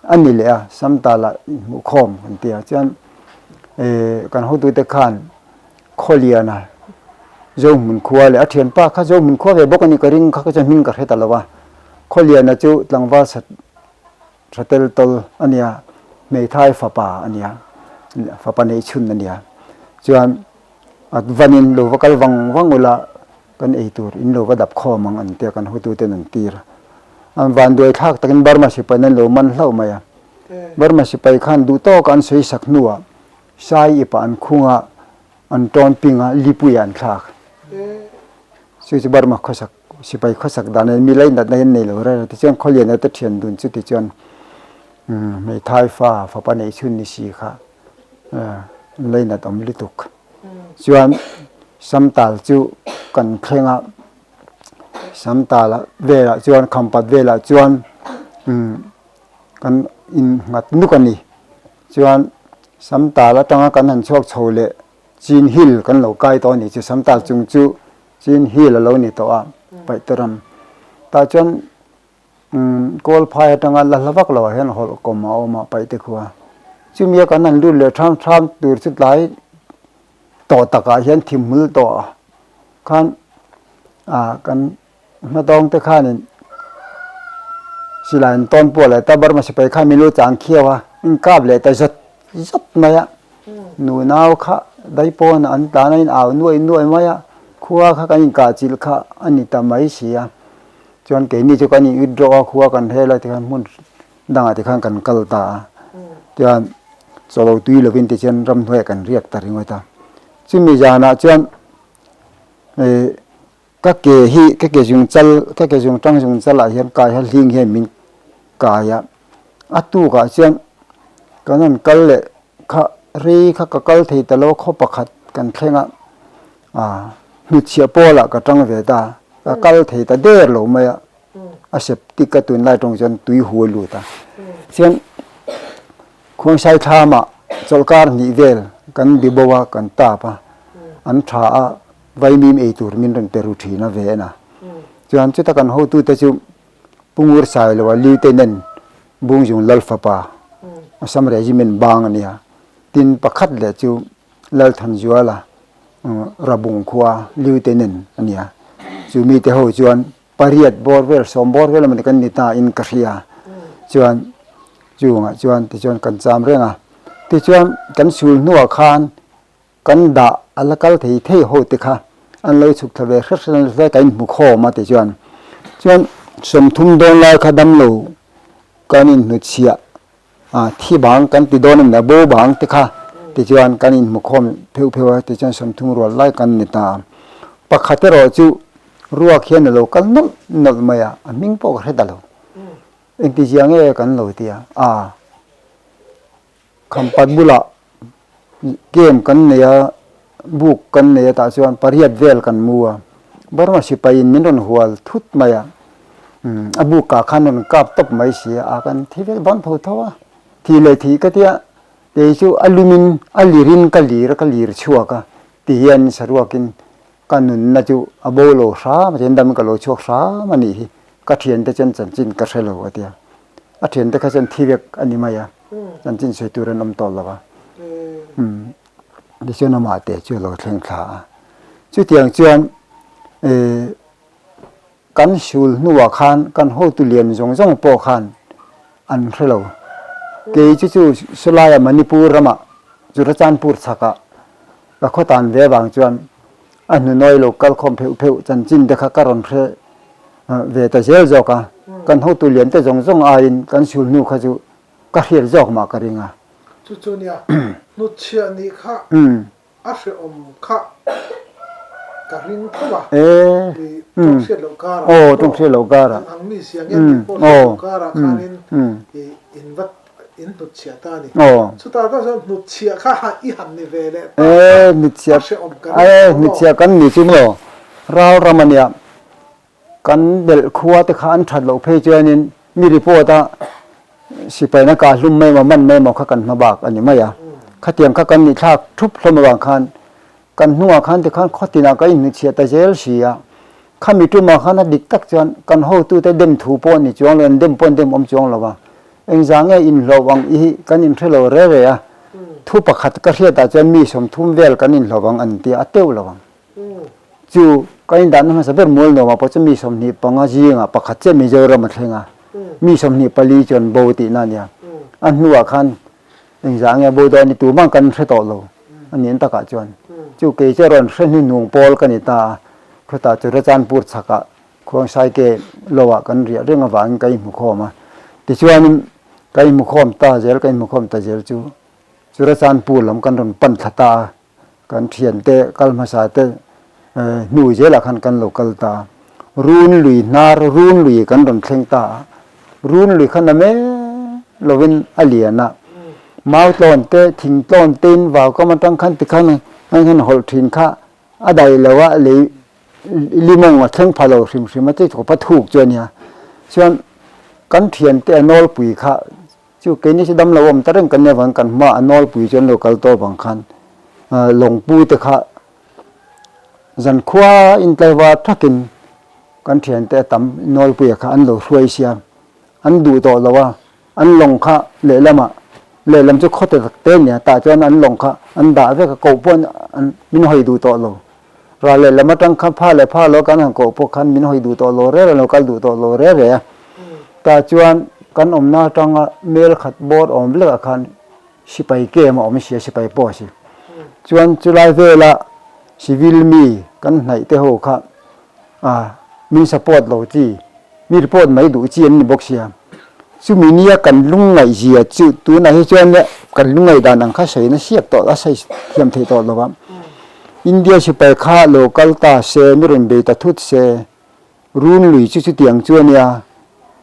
a ni leh a, Samtal ah inhmuhkhawm kan ti a, chuan kan hotute khan Khawliana Zohmun khua leh a thianpa kha Zohmun khua ve bawk a ni ka ring kha ka chuan hming ka hre ta lo a, Khawliana chu tlangval sat Tha tel tawl a nia, hmeithai fapa a nia, fapa neih chhun a nia. Chuan a vanin lo va kal vang vang ula kan ei tur in lo va dap khawm ang an tia kan hotuten an tir a. An vanduai thlak takin Burma sipai an lo man hlauh mai a. Burma sipai khan duh tawka an sawi sak hnuah Sai ipah an khung a, an tawn ping a, lipui ah an thlak. Chu chu Burma khawsak sipai khawsak dan a ni, mi lainatna hi an nei lo reng a, tichuan Khawliana te thian dun chu tichuan hmeithai fa fapa neih chhun ni si kha lainat awm lutuk. Chuan Samtal chu kan thleng a, Samtal velah chuan Khampat velah chuan kan innghat nuk a ni. Chuan Samtal atanga kan han chhuak chho leh Chin Hill kan lo kai tawh a ni chu Samtal chung chu Chin Hill a lo ni tawh a Paihte ram. Tah chuan Kawlphai atanga la hla vak loah hian hawlh kawm a awm a Paihte khua. Chumi a kan han lut leh ṭham ṭham tur chu tlai tawh takah hian thimhmul tawh khan kan Hmatawng te khanin silai an tawn puah leh ta Burma sipai khan min lo chang khiau a, in kap leh ta zawt zawt mai a. Nunau kha daipawn an tlan a in au nuai nuai mai a, khua kha kan inkah chilh kha a ni ta mai si a. Chuan keini chu kan in withdraw a, khua kan hel a tikhan hmun dangah tikhan kan kal ta a. Tichuan chawlo tui lovin tichuan ramhnuaiah kan riak ta ringawt a. Chumi zanah chuan ih Ka ke hi ka ke zung chal ka ke zung tang zung chal ah hian kai ha hling hian min kai a, a tuk ah chuan kan rawn kal leh kha rei kha ka kal thei ta lo khaw pakhat kan thleng a, ah hnutchhiah pawl ah ka tang ve ta ka kal thei ta der lo mai a, a septic a tunlai tawng chuan tui hu a lut a, chuan khuangsai thlam ah chawlhkar hnih vel kan bi bo a kan tap a, an tha a. Vaimim ei tur min rawn pe ru thin a ve en a. Chuan chuta kan hotute chu Pu Ngur Sailoa Lieutenant Bungzung Lalfapa Assam Regiment bang a nia. Tin pakhat leh chu Lalthanzuala Rabung khua Lieutenant a nia. Chu mite ho chuan pariat bawr vel sawm bawr vel emaw kan ni ta in ka hria. Chuan chungah chuan tichuan kan cham reng a. Tichuan kan sul hnuah khan Kan dah a la kal thei thei ho te kha an lo chhuk thla ve hret hret a hlai kan inhmu khawm a tichuan chuan 30 dawn lai kha damlo kan inhnuchhiah a thi bang kan ti dawn a ni a bo bang te kha tichuan kan inhmu khawm pheuh pheuh a tichuan 30 rual lai kan ni ta a pakhat erawh chu ruak hian a lo kal nawlh nawlh mai a a hming pawh ka hre ta lo engtizia nge kan lo ti a a. Khampat bulah game kan nei a, book kan nei a tah chuan pariat vel kan mu a, Burma sipai in min rawn hual thut mai a, a book ah khan rawn kap tawp mai si a, kan thi vek dawn tho tho a, thi leh thih ka tia kei chu a lum in a lir in ka lir a ka lir chhuak a ti hian saruak in ka nunna chu a bo lo hram a chuan dam in ka lo chhuak hram a nih hi ka thiante chuan chanchin ka hre lo a tia. A thiante kha chuan thi vek a ni mai a, chanchin sawi tur an awm tawh lo a. Tichuan amah te chu a lo thleng thla a. Chutiang chuan kan sul hnuah khan kan hotu lian zawng zawng pawh khan an hre lo. Kei chu chu sawlaia Manipur ramah Churachandpur chhakah ka khaw tan ve avang chuan a hnunawi lo kal khawm pheuh pheuh chanchin te kha ka rawn hre ve ta zel zawk a, kan hotu lian te zawng zawng aiin kan sul hnu kha chu ka hriat zawk mah ka ring a. Chu chu nia, hnutchhiah nih kha a hrehawm kha ka ring tho a, i tawng hriat loh karah pawh eng ang mi sia nge tih pawh hriat loh karah khanin i in va in hnutchhiah ta a ni. Chutah tak chuan hnutchhiah kha i han ni ve leh ta kha a hrehawm ka ring tho maw? Hnutchhiah kan ni chu maw ral ram a nia. Kan belh khua te kha an that loh phei chuanin mi report a sipaina kah hlum mai emaw man mai emaw kha kan hma bak a ni mai a. Khatiang kha kan nihthlak thup hlawm avang khan kan hnungah khan tikhan khaw tinah kan inhnuchhiah ta zel si a. Khami tumah khan a dik tak chuan kan hotute dem thu pawh a ni chuang lo, an dem pawh an dem awm chuang lo va. Engzah nge inhlawh ang i hi kan inhre lo re re a. Thu pakhat ka hriatah chuan mi 30 vel kan inhlawh ang an ti a, a teuh lo ang. Chu kan indanna hmasa ber mual nuamah pawh chu mi 25 zingah pakhat chiah Mizoram a thleng a, mi 24 chuan bo tihna a nia. A hnuah khan engzah nge bo dawn ni tumah kan hre tawh lo a ni an takah chuan. Chu kei chu a rawn hre hnuhnung pawl ka ni ta a, khawtah chu Rachanpur chhakah Khuangsai ke lo ah kan riah reng avangin ka inhmu khawm a. Tichuanin ka inhmu khawm ta zel, ka inhmu khawm ta zel chu Churachandpur lam kan rawn pan thla ta a, kan thiante kal hmasa te hnu zelah khan kan lo kal ta a. Run lui hnar, run lui kan rawn thleng ta a, run lui kha na mek lovin a lian a, mau tlawn te, thing tlawn tein vau kam atang khan tikhan an han hawlh thin kha a daih lo a, lei limawng a thleng pha lo hrim hrim a, chei tawpa thuk chu a nia. Chuan kan thiante a nawlpui kha Chu keini chu damlo awm ta reng kan nia vang kan hma a nawlpui chuan lo kal tawp ang khan lawngpu te kha zankhua intlaivar thakin kan thiante a tam nawlpuia kha an lo hruai sia an duh tawh lo a an lawng kha lehlamah lehlam chu khawte tak te nia tah chuan an lawng kha an dah vek a koh pawh an min hawi duh tawh lo ral lehlam atang kha pha leh pha lo kan han koh pawh khan min hawi duh tawh lo reng reng lo kal duh tawh lo reng reng a tah chuan kan awmna atanga mel khat bawr awm vlek ah khan sipai kem a awm sia sipai pawh a si chuan chulai vela civil mi kan hnaih te ho kha ah min support lo chi mi report mai duh chi an ni bawk sia chumi nia kan lungngaih zia chu tunah hi chuan kan lungngaih dan ang kha sawi na siak tawh a sawi thiam theih tawh lo va India sipai kha lo kal ta se mi rawn bei ta thut se run lui chu chutiang chu a nia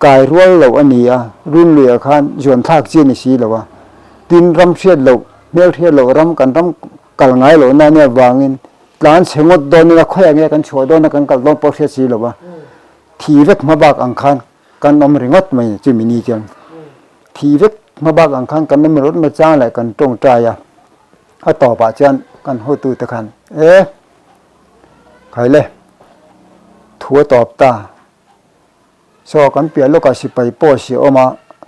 kai rual loh a ni a run luiah khan zuan thlak chi a ni si lo a tin ram hriat loh hmel hriat loh ram kan ram kal ngai loh na nia vangin tlan chhe ngawt dawn ila khawiah nge kan chhuah dawn a kan kal dawn pawh hriat si lo a thi vek hma bak ang khan kan awm ringawt mai ni chumi ni chuan thi vek hma bak ang khan kan awm ringawt mai chang leh kan tawngtai a a tawpah chuan kan hotu te khan e khaile thu a tawp ta saw kan piah lawkah sipai pawh si a awm a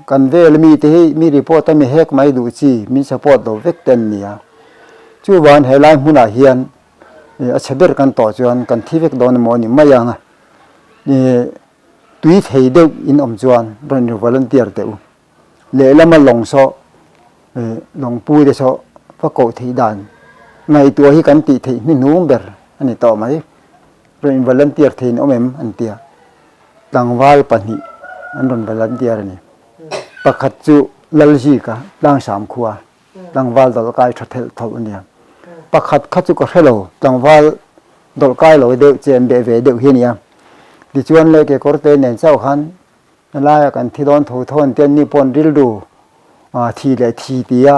kan vel mi te hi mi report a mi hek mai duh chi min support lo vek te an ni a chuvang helai hmunah hian a chhe ber kan tawh chuan kan thi vek dawn emaw a ni mai ang a tui thei deuh in awm chuan rawn in volunteer teh u lehlama lawng saw lawng pu te saw va koh theih dan ngaihtuah hi kan tih theih hnuhnung ber a ni tawh mai rawn in volunteer thei in awm em an ti a tlangval pahnih an rawn volunteer a ni pakhat chu Lalzika Tlangsam khua tlangval dawlh kai tha thelh thawlh a nia. Pakhat kha chu ka hre lo, tlangval dawlh kai lo deuh chen beh ve deuh hi a nia. Tichuan leh kekawr te nen chauh khan helaia kan thi dawn tho tho an ti a, ni pawn rilru thi leh thi tia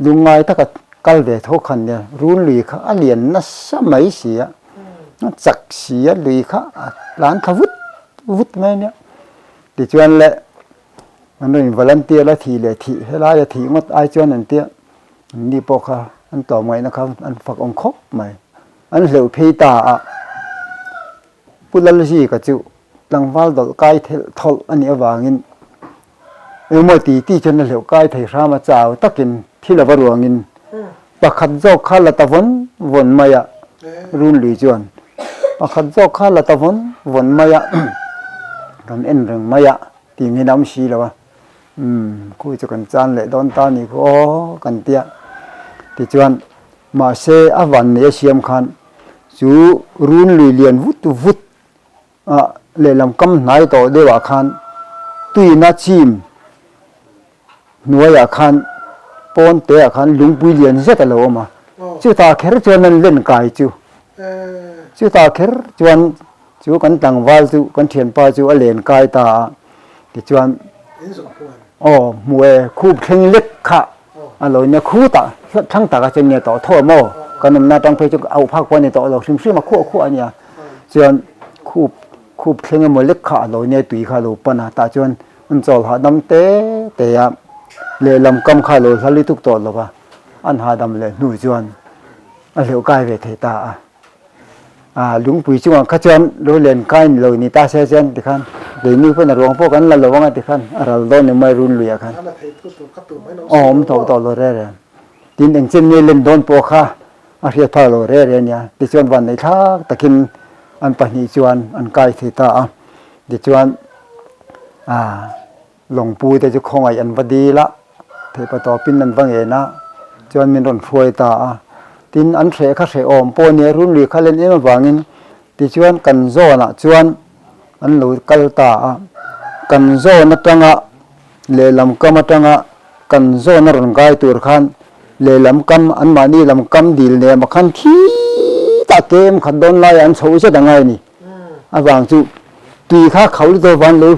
lungngai taka kal ve tho khan nia. Run lui kha a lian nasa mai si a, a chak si a, lui kha a tlan thla vut vut mai a nia. Tichuan leh An rawn volunteer a thih leh thih helaia thih ngawt ai chuan an tia an ni pawh kha an tlawm ngaihna kha an fak awm khawp mai. An hleuh phei ta a, Pu Lalzika chu tlangval dawlh kai thelh thawlh a nih avangin engemaw ti ti chuan a hleuh kai thei hram a, chau takin thil a va ruangin pakhat zawk kha la ta vawn vawn mai a, run lui chuan pakhat zawk kha la ta vawn vawn mai a, rawn en reng mai a. Ti min awm si lo a, umm khu chu kan chan leh dawn ta ni khu aw kan tia. Tichuan mahse a van nei a siam khan chu run lui lian vut vut a lehlam kam hnai tawh deuh ah khan tuina chim hnuaiah khan pawn te ah khan lungpui lian zet a lo awm a, chutah kher chuan an len kai chu chutah kher chuan Chu kan tlangval chu kan thianpa chu a len kai ta a, tichuan aw hmu e khup thleng lek kha a lo nia khutah thlang taka chuan nia tawh tho maw kan awmna atang phei chu auh phak pawh a ni tawh lo hrim hrim a khuah khuah a nia chuan khup khup thleng emaw lek kha a lo nia tui kha a lo pan a tah chuan an chawl hahdam te te a lehlam kam kha a lo hla lutuk tawh lo va an hahdam leh hnu chuan a hleuh kai ve thei ta a. Ah lungpui chungah kha chuan lo len kai ni lo ni ta se chuan tikhan keini pawn a ruang pawh kan la lo anga tikhan a ral dawn ni mai run luiah khan aw awm tawh tawh lo rere tin engchen nge len dawn pawh kha a hriat phak lo rere ania tichuan vanneih thlak takin an pahnih chuan an kai thei ta a tichuan ah Lawngpu te chu khawngaih an va dil a, theihpa tawpin an va ngen a, chuan min rawn hruai ta a. Tin, an hreh kha hrehawm pawh a nia, runlui kha len em avangin tichuan kan zawnah chuan an lo kal ta a. Kan zawn atanga lehlam kam atanga kan zawn a rawn kai tur khan lehlam kam anmahni lam kam dil nem a khan khitah kem khat dawn laiah an chhoh zet angai a ni. Avang chu tui kha kho lutuk avang lo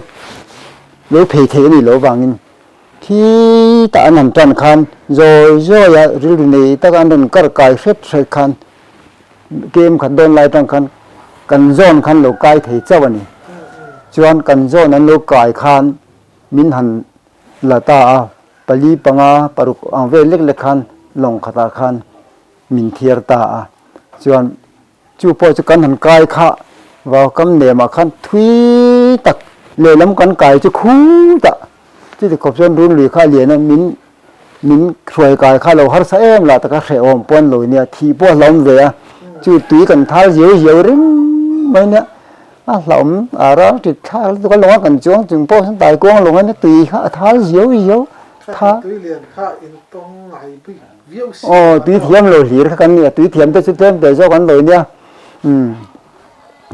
lo phei thei a nih loh avangin Khitah an han tan khan zawi zawia rilru nei taka an rawn kar kai hret hret khan kem khat dawn lai atang khan kan zawn khan lo kai thei chauh a ni. Chuan kan zawn an lo kai khan min han la ta a, pali panga paruk ang vel lek lek khan lawng khatah khan min thiar ta a. Chuan Chu pawh chu kan han kai kha vau kam nemah khan thui tak lehlam kan kai chu khutah chuti khawp chuan runlui kha a lian a, min min hruai kai kha lo harsa em lah taka hrehawm pawh an lo nia, thih pawh a hlauhawm ve a, chu tui kan thal ziau ziau reng mai nia, a hlauhawm a ral tit thlak lutuk a lawng a kan chuang chung pawh sawn taikuang lawng a nia tui kha a thal ziau ziau tha. Tui lian kha intawng ngai bik Aw tui thiam lo hlir kha kan ni a, tui thiam te chu tlem te zawk an lo nia. Umm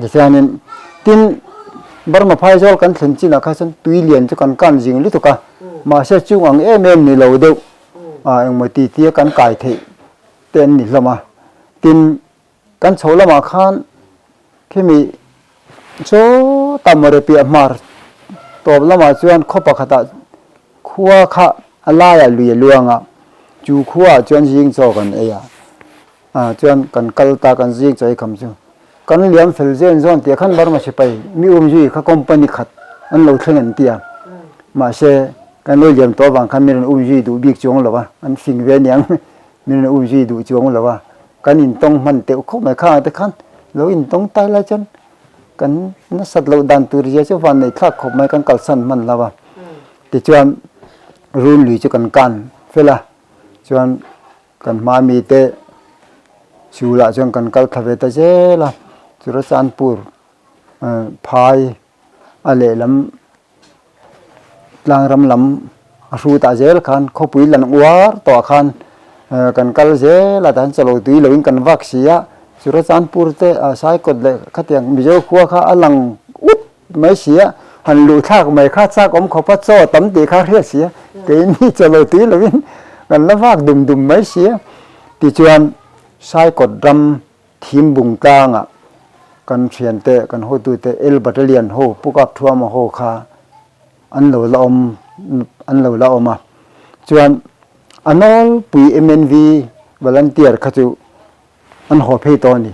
tichuanin tin Burma phaizawl kan thlen chinah kha chuan tui lian chu kan kan zing lutuk a, mahse chung ang em em ni lo deuh ah engmaw ti tia kan kai theih te an ni hlawm a. Tin kan chho lamah khan khimi Sawtah mawre piah hmar tawp lamah chuan khaw pakhatah khua kha a laiah lui a luang a, chu khuaah chuan zing chaw kan ei a, ah chuan kan kal ta kan zing chaw ei kham chu kan liam fel zen zawn tih khan Burma sipai mi um zui kha company khat an lo thleng an ti a, mahse kan lo liam tawh avang khan mi rawn um zui duh bik chuang lo a, an fing ve aniang. Min rawn um zui duh chuang lo a, kan intawng hman teuh khawp mai khangah te khan lo intawng tai lai chuan kan nasat loh dan tur zia chu van neih thlak khawp mai kan kalsan hman lo a. Tichuan run lui chu kan kan fel a, chuan kan hma mite sulah chuan kan kal thla ve ta zel a, Churachandpur phai a lehlam tlangram lam a hru tah zel khan khawpui lan uar tawh ah khan kan kal zel a tah hian chawlh tui loin kan vak si a Churachandpur te ah Saikawt leh khatiang Mizo khua kha a lang ut mai si a han luh thlak mai kha chak awm khawp a chaw tam tih kha a hriat si a keini chawlh tui loin kan la vak dum dum mai si a tichuan Saikawt ram Thimbung tlangah kan thiante, kan hotute El Battalion ho, Pu Kap Thuama ho kha an lo la awm, an lo la awm a. Chuan a nawlpui MNV volunteer kha chu an haw phei tawh a ni.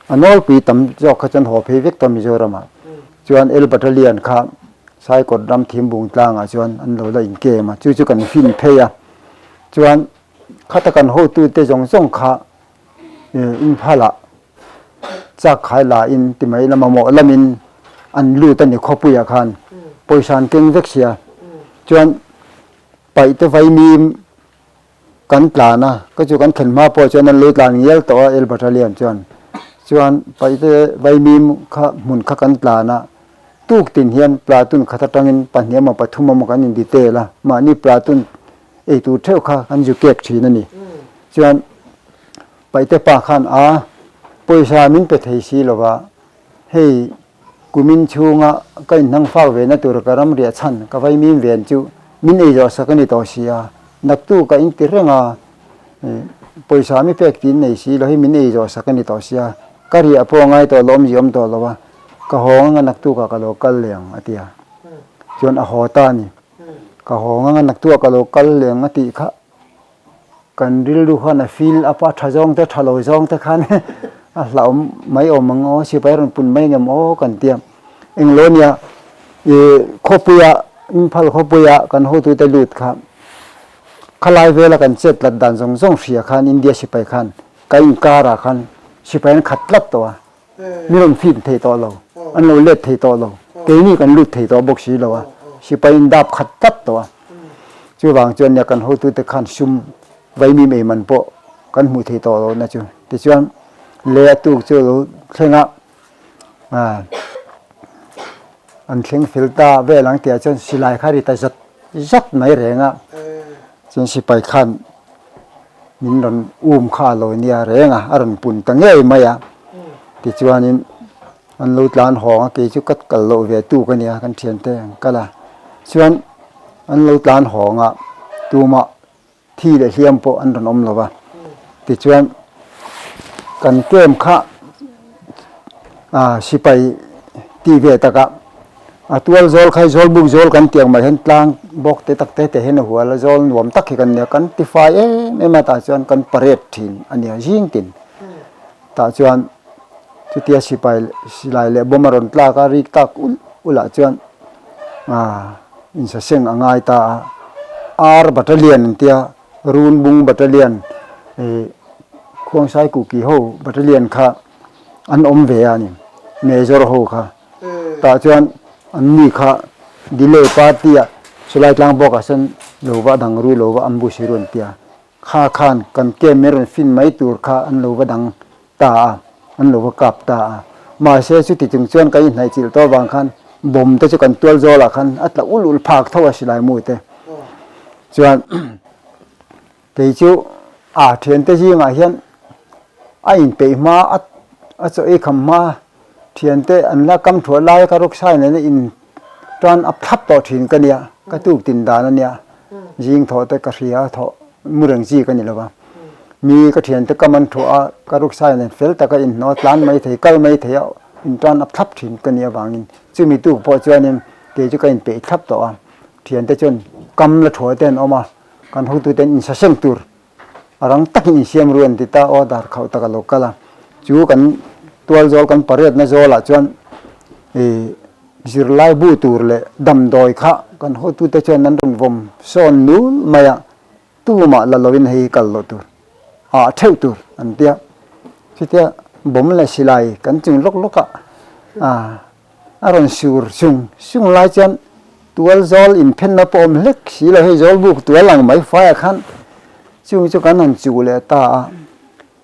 A nawlpui tam zawk kha chu an haw phei vek tawh Mizoramah. Chuan El Battalion kha Saikawt ram Thimbung tlangah chuan an lo la inkem a, chu chu kan fin phei a. Chuan khata kan hotute zawng zawng kha Imphalah chak khai la in ti mai la mamawh lamin an lut a ni khawpuiah khan pawisa an keng vek sia chuan paih te vaimim kan tlan a ka chu kan thlen hma pawh chuan an lo tlan ngial tawh a El Battalion chuan chuan paih te vaimim kha hmun kha kan tlan a tuk tin hian platoon khat atangin pahnih emaw pathum emaw kan in detail a mahni platoon ei tur theuh kha kan zu kek thin a ni. Chuan Paihte pa khan a pawisa min pe thei si lo va, hei kumin chhunga ka inhnang fak ve na tur ka ram riah chhan ka vaimim ven chu min ei zawh sak a ni tawh si a, naktu ka inti reng a, pawisa mi pek tiin nei si lo hei min ei zawh sak a ni tawh si a, ka riah pawh a ngai tawh lo awmzia awm tawh lo a, ka haw anga naktukah ka lo kal leh ang a ti a, chuan a haw ta a ni. Ka haw anga naktuah ka lo kal leh ang a tih kha. Kan rilru khan a feel up a, tha zawng te tha lo zawng te khan a hlauhawm mai awm ang aw, sipai rawn pun mai ngem aw kan ti a. Englo nia ih khawpuia Imphal khawpuia kan hotute lut kha khalai vela kan chet tlat dan zawng zawng hria khan India sipai khan ka inkarah khan sipai an khat tlat tawh a. Mi rawn fim thei tawh lo, an lo let thei tawh lo, keini kan lut thei tawh bawk si lo a, sipai in dap khat tlat tawh a. Chuvang chuan nia kan hotute khan sum vaimim ei man pawh kan hmuh thei tawh lo na chu. Tichuan le a tuk chu lo thleng a, an thleng fel ta vel ang tihah chuan silai kha ri ta zat zat mai reng a, chuan sipai khan. Min rawn um kha a lo nia reng a, a rawn pun ta ngei mai a. Tichuanin an lo tlan hawng a, kei chu ka kal loh ve tu ka nia, kan thiante an kal a. Chuan an lo tlan hawng a, tumah thi leh hliam pawh an rawn awm lo va. Tichuan kan camp kha sipai ti ve tak a, A tual zawl kha hi zawl buk zawl kan tih ang mai hian tlang bawk te tak te te hian a hual a, zawl nuam tak hi kan nia, kan tifai em em a tah chuan kan parade thin a nia zing tin. Tah chuan chutia sipai silai leh bawm a rawn tlak a rik tak ulh ulh ah chuan ah insaseng a ngai ta a, Ar Battalion an tia Runbung Battalion ih Khuangsai Kuki ho Battalion kha an awm ve a ni, Major ho kha. Tah chuan an ni kha delay party ah chulai tlang bawk ah sawn lo va dang ru lo va ambush ru an ti a, kha khan kan camp in rawn fin mai tur kha an lo va dang ta a, an lo va kap ta a. Mahse chuti chung chuan kan inhnaih chilh tawh avang khan bomb te chu kan tual zawl ah khan a tla ulh ulh phak tho a silai mu te chuan kei chu a thiante zingah hian a inpeih hma a chaw ei kham hma Thiante an la kam thuah lai ka ruksai nena in tan a thlap tawh thin ka nia, ka tuk tin dan a nia, zing thawh te ka hria thawh mu reng chi ka ni lo va. Mi ka thiante kam an thuah a, ka ruksai nen fel taka inhnawh a tlan mai thei, kal mai thei a in tan a thlap thin ka nih avangin chumi tuk pawh chuanin kei chu ka inpeih thlap tawh a, thiante chuan kam la thuah te an awm a, kan hotuten insaseng tur A rang takin insiam ru an ti ta aw dar khauh tak a lo kal a, chu kan tual zawl kan pariatna zawlah chuan ih zirlai bu tur leh damdawi kha kan hotute chuan an rawn vawm sawn nul mai a, tumah la loin hei kal loh tur ah theuh tur an tia, chutia bawm leh silai kan chung lawk lawk a ah. A rawn sur sung sung lai chuan tual zawl inphenna pawh awm hlek si lo, hei zawl buk tual ang mai faiah khan chung chu kan han chuh leh ta a,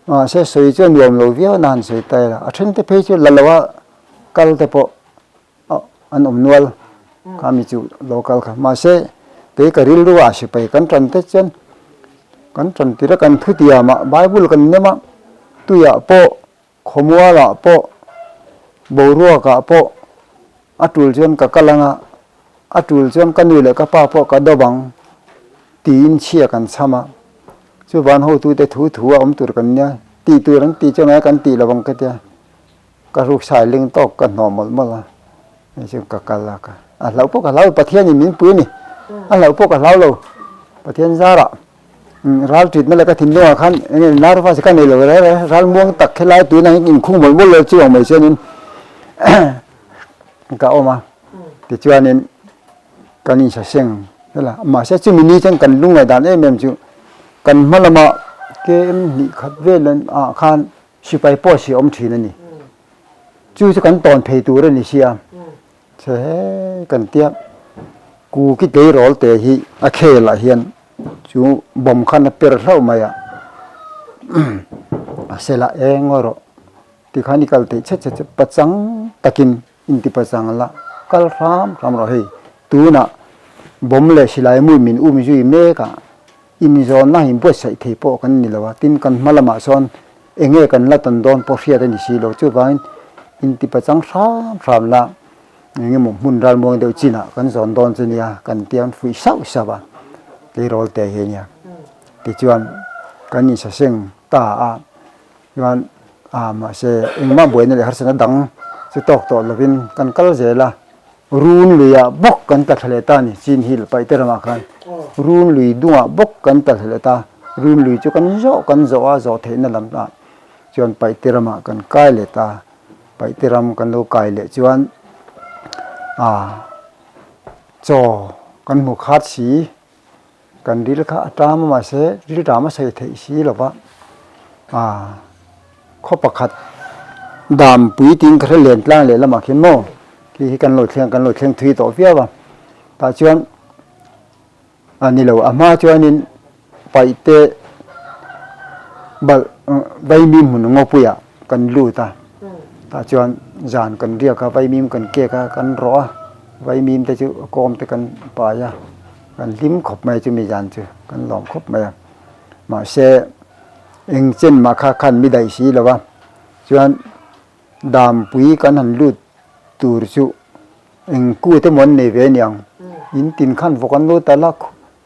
mahse sawi chu a nuam lo viau na han sawi ta ila, a then te phei chu la lo a kal te pawh an awm nual kha mi chu lo kal kha, mahse kei ka rilru ah sipai kan tan te chuan kan tan tir a kan thutiam ah bible kan nem a tuiah pawh Khawmualah pawh, boruakah pawh a tul chuan ka kal ang a, a tul chuan ka nu leh ka pa pawh ka dawp ang tiin chhia kan chham a. Chuvan hotute thu thu a awm tur kan nia, tih tur an tih chuan ngai kan tih lo ang ka tia, ka ruksai ling tawk ka hnawh mawlh mawlh a, hei chu ka kal a, a hlauh pawh ka hlau lo, Pathianin min pui a ni, a hlauh pawh ka hlau lo, Pathian zarah. Ral titna leh ka thinlungah khan eng nge nervous ka nei lo reng reng, ral muang tak helai tunah hian inkhung mawlh mawlh lo chu ang mai chuanin ka awm a, tichuanin kan insaseng vel a, mahse chumi ni chuan kan lungngaih dan em em chu kan hma lama KM hnih khat vel ah khan sipai post hi a awm thin a ni, chu chu kan tawn phei tur a ni sia. Che he kan tia Kuki tleirawl te hi a khel ah hian chu bawm khan a per hlauh mai a a sela eng ngaw rawh tikhan i kal theih chhet chhet chu pachang takin inti pachang la kal hram hram rawh hei tunah bawm leh silai mui min um zui mek a inzawnna inbuatsaih thei pawh kan ni lo a tin kan hma lamah sawn Eng nge kan la tawn dawn pawh hriat a ni si lo. Chuvangin intipachang hram hram la eng emaw hmun ralmuang deuh chinah kan zawn dawn chu nia kan tia an fuih sauh sauh a, tleirawl te hi ania. Tichuan kan insaseng ta a, chuan ah mahse engmah buaina leh harsatna dang chu tawk tawh lovin kan kal zel a. Run luiah bawk kan tla thla leh ta a ni, Chin Hill paih te ramah khan run lui dungah bawk kan tla thla leh ta, run lui chu kan zawh kan zawh a, zawh theihna lam ah chuan paih te ramah kan kai leh ta, paih te ram kan lo kai leh chuan ah chaw kan hmu khat si, kan ril kha a tam a mahse ril tam a sawi theih si lo va, ah. Khaw pakhat dam pui tiin ka hre len tlang leh lamah khian maw khi hi kan lo thleng kan lo thleng thui tawh viau a tah chuan a ni lo a hma chuanin paihte balh vaimim hmun ngawpuiah kan lut a tah chuan zan kan riak a vaimim kan kek a kan rawh a vaimim te chu a kawm te kan pai a kan hlim khawp mai chumi zan chu kan lawm khawp mai a mahse. Eng chen mah kha khan mi daih si lo a, chuan Dampui kan han lut tur chu eng kut emaw an nei ve aniang, in tin khan vawk an lo tal a,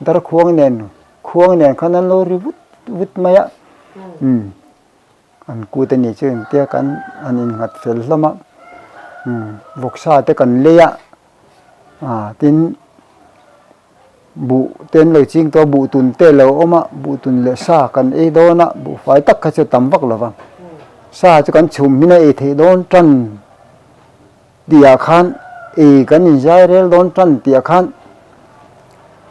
dar khuang nen khuang nen khan an lo ri vut vut mai a, umm an kut a nih chu engtia kan han innghat fel hlawm a, umm vawksa te kan lei a, ah tin. Buh te an lo ching tawh a, buh tun te a lo awm a, buh tun leh sa kan ei dawn a, buhfai tak kha chu a tam vak lo va, sa chu kan chhum hmin a ei theih dawn tan tihah khan ei kan inzai rel dawn tan tihah khan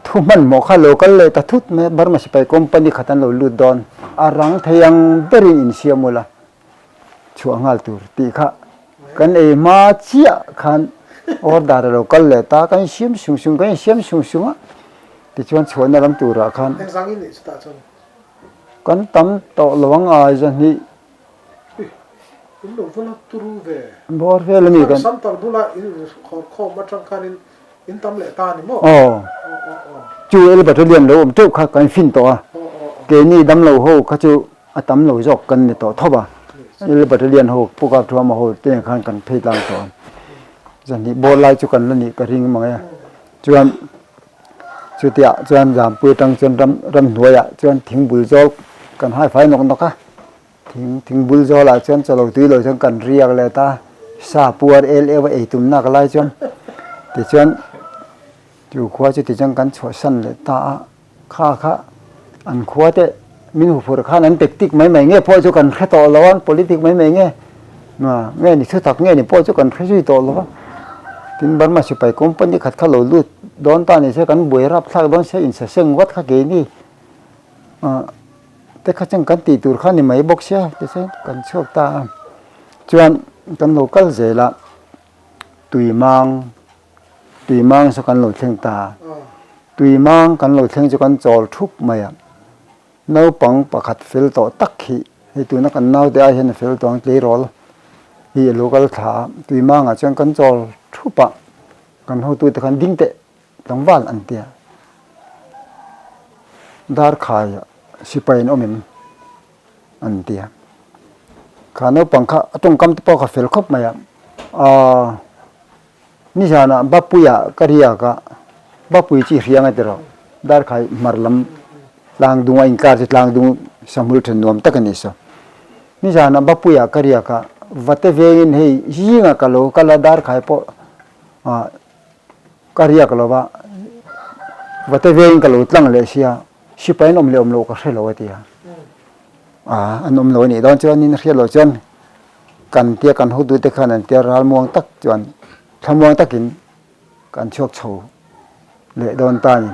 thu hmanhmawh kha a lo kal leh ta thut mai a, Burma sipai company khat an lo lut dawn, a rang thei ang berin insiam ula. chhuah nghal tur tih kha kan ei hma chiah khan order a lo kal leh ta kan insiam sung sung kan insiam sung sung a tichuan chhuahna lam turah khan kan tam tawh lo ang a zahnih bawr vel a ni kan aw chu Elbattalion lo awm teuh kha kan fin tawh a keini damlo ho kha chu A tam lo zawk kan ni tawh thawp a, Lal Battalion ho Pu Kap Thuama ho te nen khan kan phei tlang tawh a, zanhnih bawr lai chu kan la nih ka ring mang e. Chuan chutiah chuan Zampui atang chuan ram ramhnuaiah chuan thingbul zawl kan hai fai nawk nawk a, thing thingbul zawlah chuan chawlo tui lo chuan kan riak leh ta, sa puar el eu a ei tum nak lai chuan tichuan chu khua chu tichuan kan chhuahsan leh ta a. Kha kha an khua te min huphurh khan an tactic mai mai nge pawh chu kan hre tawh lo a, politic mai mai nge nge ni thutak nge ni pawh chu kan hre zui tawh lo a. Tin Burma sipai company khat kha lo lut dawn ta ni se kan buai rap thlak dawn se insaseng vat kha keini te kha chuan kan tih tur kha ni mai bawk sia tichuan kan chhuak ta a. Chuan kan lo kal zel a tuimang. Tui mang chu kan lo thleng ta. Tui mang kan lo thleng chu kan chawl thup mai a. Naupang pakhat fel tawh tak hi, hei tuna kan naute ai hian a fel tawh ang tleirawl hi a lo kal thla a. Tui mangah chuan kan chawl thup a, kan hotute khan ding teh tlangval an ti a. Darkhai sipai an awm em an ti a. Kha naupang kha a tawngkam te pawh kha fel khawp mai a. Aaa. Nizanah Bapuia ka riak a, Bapui chi hriang a ti rawh. Darkhai hmar lam tlang dung a inkar chu tlang dung sahmul then nuam tak a ni saw. Nizanah Bapuia ka riak a, vate vengin hei zingah ka lo kal a, darkhai pawh ka riak lo va, vate vengin ka lo tlang leh sia, sipai an awm leh awm loh ka hre lo a ti a. An awm lo a nih dawn chuan in hriat loh chuan Kan tia kan hotute khan an tia ralmuang tak chuan thlamuang takin kan chhuak chho leh dawn ta a ni.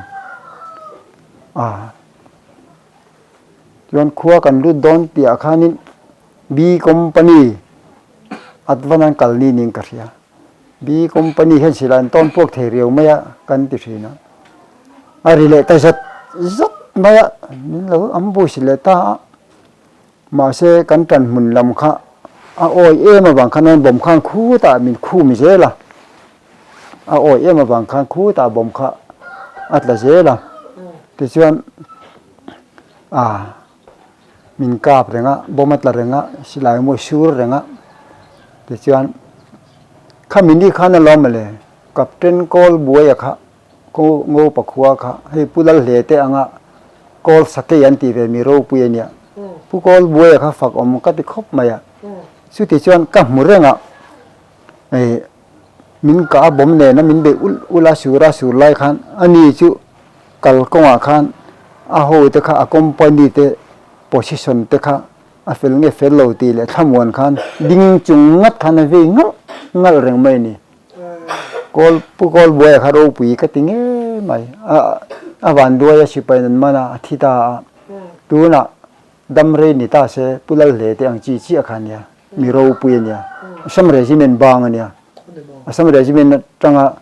A chuan khua kan lut dawn tihah khanin B company advan an kal ni niin ka hria. B company hian silai an tawn puak thei riau mai a kan ti thin a. A ri leh ta zat zat mai a, min lo ambush leh ta a. Mahse, kan ṭan hmun lam kha a awi em avang khan an bawm khan khutah min khum zel a, a awi em avang khan khutah bawm kha a tla zel a, tichuan ah min kap reng a, bawm a tla reng a, silai mawi sur reng a, tichuan khami ni khan a lawm mawle Captain Kawl Buaia kha Ko Ngo Pakhua kha hei Pu Lalhle te anga Kawl Sakei an tih ve mi ropui a nia. Pu Kawl Buaia kha fak awm ka ti khawp mai a. Chuti chuan ka hmu reng a, hei min kah a bawm nena min beih ulh ulh a sur a sur lai khan ani chu kalkawngah khan a ho te kha a company te position te kha a fel nge fel lo tih leh thlamuan khan ding chung ngat khan a vei ngalh ngalh reng mai a ni. Kawl Pu Kawl Buaia kha ropui ka ti ngei mai. A a van duai a sipai nan man a, a thi ta a. Tunah dam rei ni ta se Pu Lalhle te ang chi chiah kha a nia, mi ropui a nia. Assam Regiment bang a nia. Assam Regiment atanga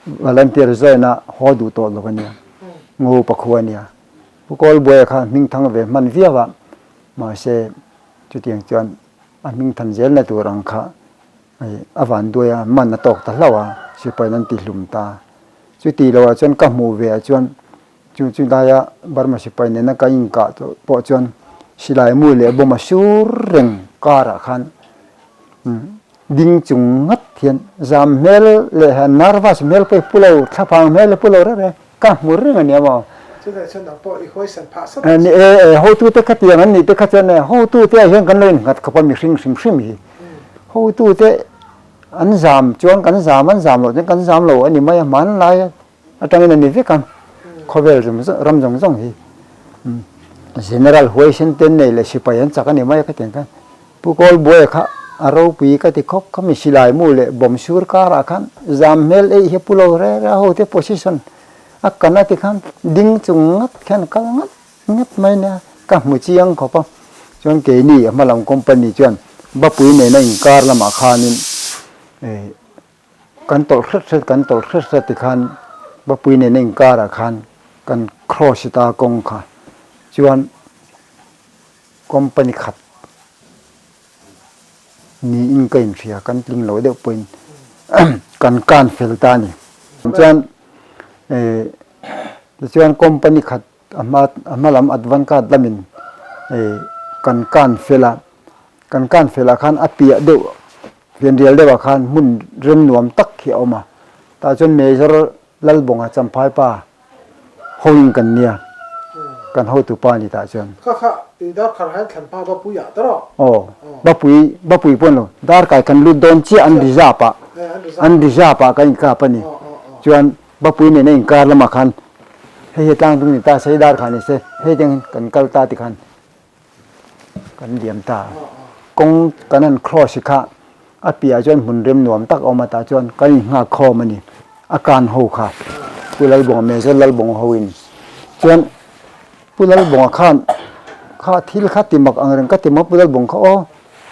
volunteer join a haw duh tawh lo a nia. Ngo pakhua a nia. Pu Kawl Buaia kha hming thang ve hman viau a, mahse chutiang chuan a hming than zelna tur ang kha Hei a van duai a, man a tawk ta hlauh a, sipain an ti hlum ta. Chuti loah chuan ka hmuh ve ah chuan chu chu laia Burma sipai nena ka inkah tawh pawh chuan Silai mu leh bawm a sur reng karah khan ding chung ngat hian zam hmel leh han nervous hmel pawh i pu lo, thlaphang hmel i pu lo reng reng, ka hmu reng a nia maw. Chutah chuan nang pawh i huaisan phah sat ang che. Ni e, hotute kha tiang an nih te kha chuan e, hotute ah hian kan lo innghat khawp a mihring hrim hrim hi. Hotute an zam chuan kan zam, an zam loh chuan kan zam lo a ni mai a, hmanlai atangin a ni vek a, khawvel ram zawng zawng hi General huaisen te nei leh sipai an chak a ni mai a ka tiang khan Pu Kawlbuaia kha a ropui ka ti khawp kha mi silai mu leh bawm sur karah khan zam hmel eih hi a pu lo re re a ho te position a kan a ti khan ding chung ngat khian kal ngat ngat mai nia ka hmu chiang khawp a chuan keini a hmalam company chuan Bapui nena inkar lamah khanin eh Kan tawlh hret hret, kan tawlh hret hret tikhan Bapui nena inkarah khan kan cross ta kawng kha chuan company khat niin ka inhria, kan tling lo deuh pawhin kan kan fel ta a ni. Chuan tichuan company khat a hma a hma lam advan card lamin kan kan fel a, kan kan felah khan a piah deuh Fianrial deuhah khan hmun rem nuam tak hi a awm a, tah chuan Major Lalbawnga Champhai pa hoin kan nia, kan hotu pa a ni tah chuan. Kha kha i darkhar hian thlan hma Bapui ah ta rawh. Aw, Bapui, Bapui pawh lo, darkai kan lut dawn chiah an reserve ah, an reserve ah kan inkap a ni. Chuan Bapui nena inkar lamah khan hei hi tlang dung ni ta se, hei darkhar ni se, hei tiang kan kal ta tikhan Kan liam ta. Kawng kan han cross hi kha a piahah chuan hmun rem nuam tak a awm a, tah chuan kan inghak khawm a ni. A kan ho kha Pu Lalbawnga Major Lalbawnga hoin chuan Pu Lalbawnga khan kha thil kha ti mak ang reng ka ti maw Pu Lalbawng kha aw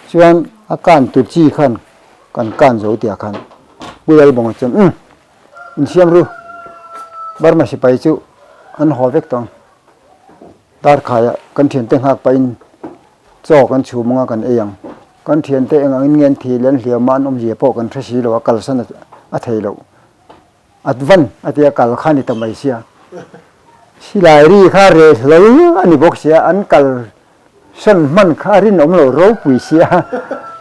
chuan a kan tur chi khan kan kan zo tih ah khan Pu Lalbawnga chuan umm insiam ru Burma sipai chu an haw vek tawh ang. Darkhaiah kan thiante nghak pahin chaw kan chhum anga kan ei ang. Kan thiante eng angin nge an thih leh an hliam a an awmzia pawh kan hre si lo a, kalsan a thei loh. At van a tia kal kha a ni ta mai sia. Silai ri kha reh hlawl a ni bawk sia, an kal sawn hman kha a rinawm lo ropui sia.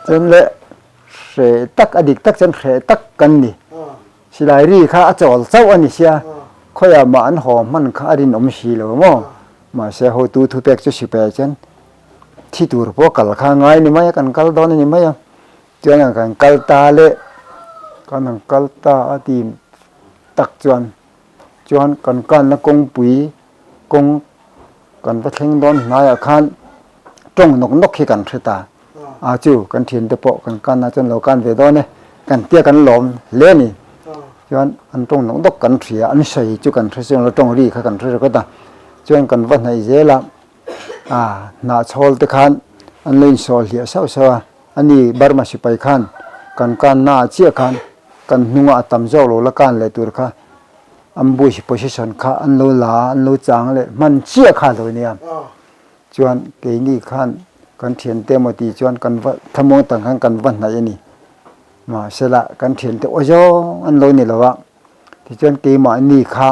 Chuan le hreh tak a dik tak chuan hreh tak kan ni. Silai ri kha a chawl chauh a ni sia, khawiah mah an haw hman kha a rinawm si lo maw? Mahse hotu thupek chu sipai chuan thi tur pawh kal kha ngai ni mai a, kan kal dawn a ni mai a, chuan ang kan kal ta leh kan ang kal ta a ti tak chuan chuan kan kanna kawngpui kawng kan va thleng dawn hnaiah khan tawng nawk nawk hi kan hre ta a chu kan thiante pawh kan kanna chuan lo kan ve dawn e kan tia kan lawm hle a ni chuan an tawng nawk nawk kan hria an sawi chu kan hre chuang lo tawng ri kha kan hre ringawt a chuan kan va hnaih zel a a hnahchhawl te khan an lo insawh hliah sauh sauh a ani Burma sipai khan kan kanna ah chiah khan kan hnungah a tam zawk lo la kan leh tur kha Ambush position kha an lo la a, an lo chang leh hman chiah kha a lo nia. Chuan keini khan kan thiante emaw tih chuan kan va thlamuang tak khan kan va hnaih a ni. Mahsela kan thiante aw zawng an lo ni lo a, tichuan keimahni kha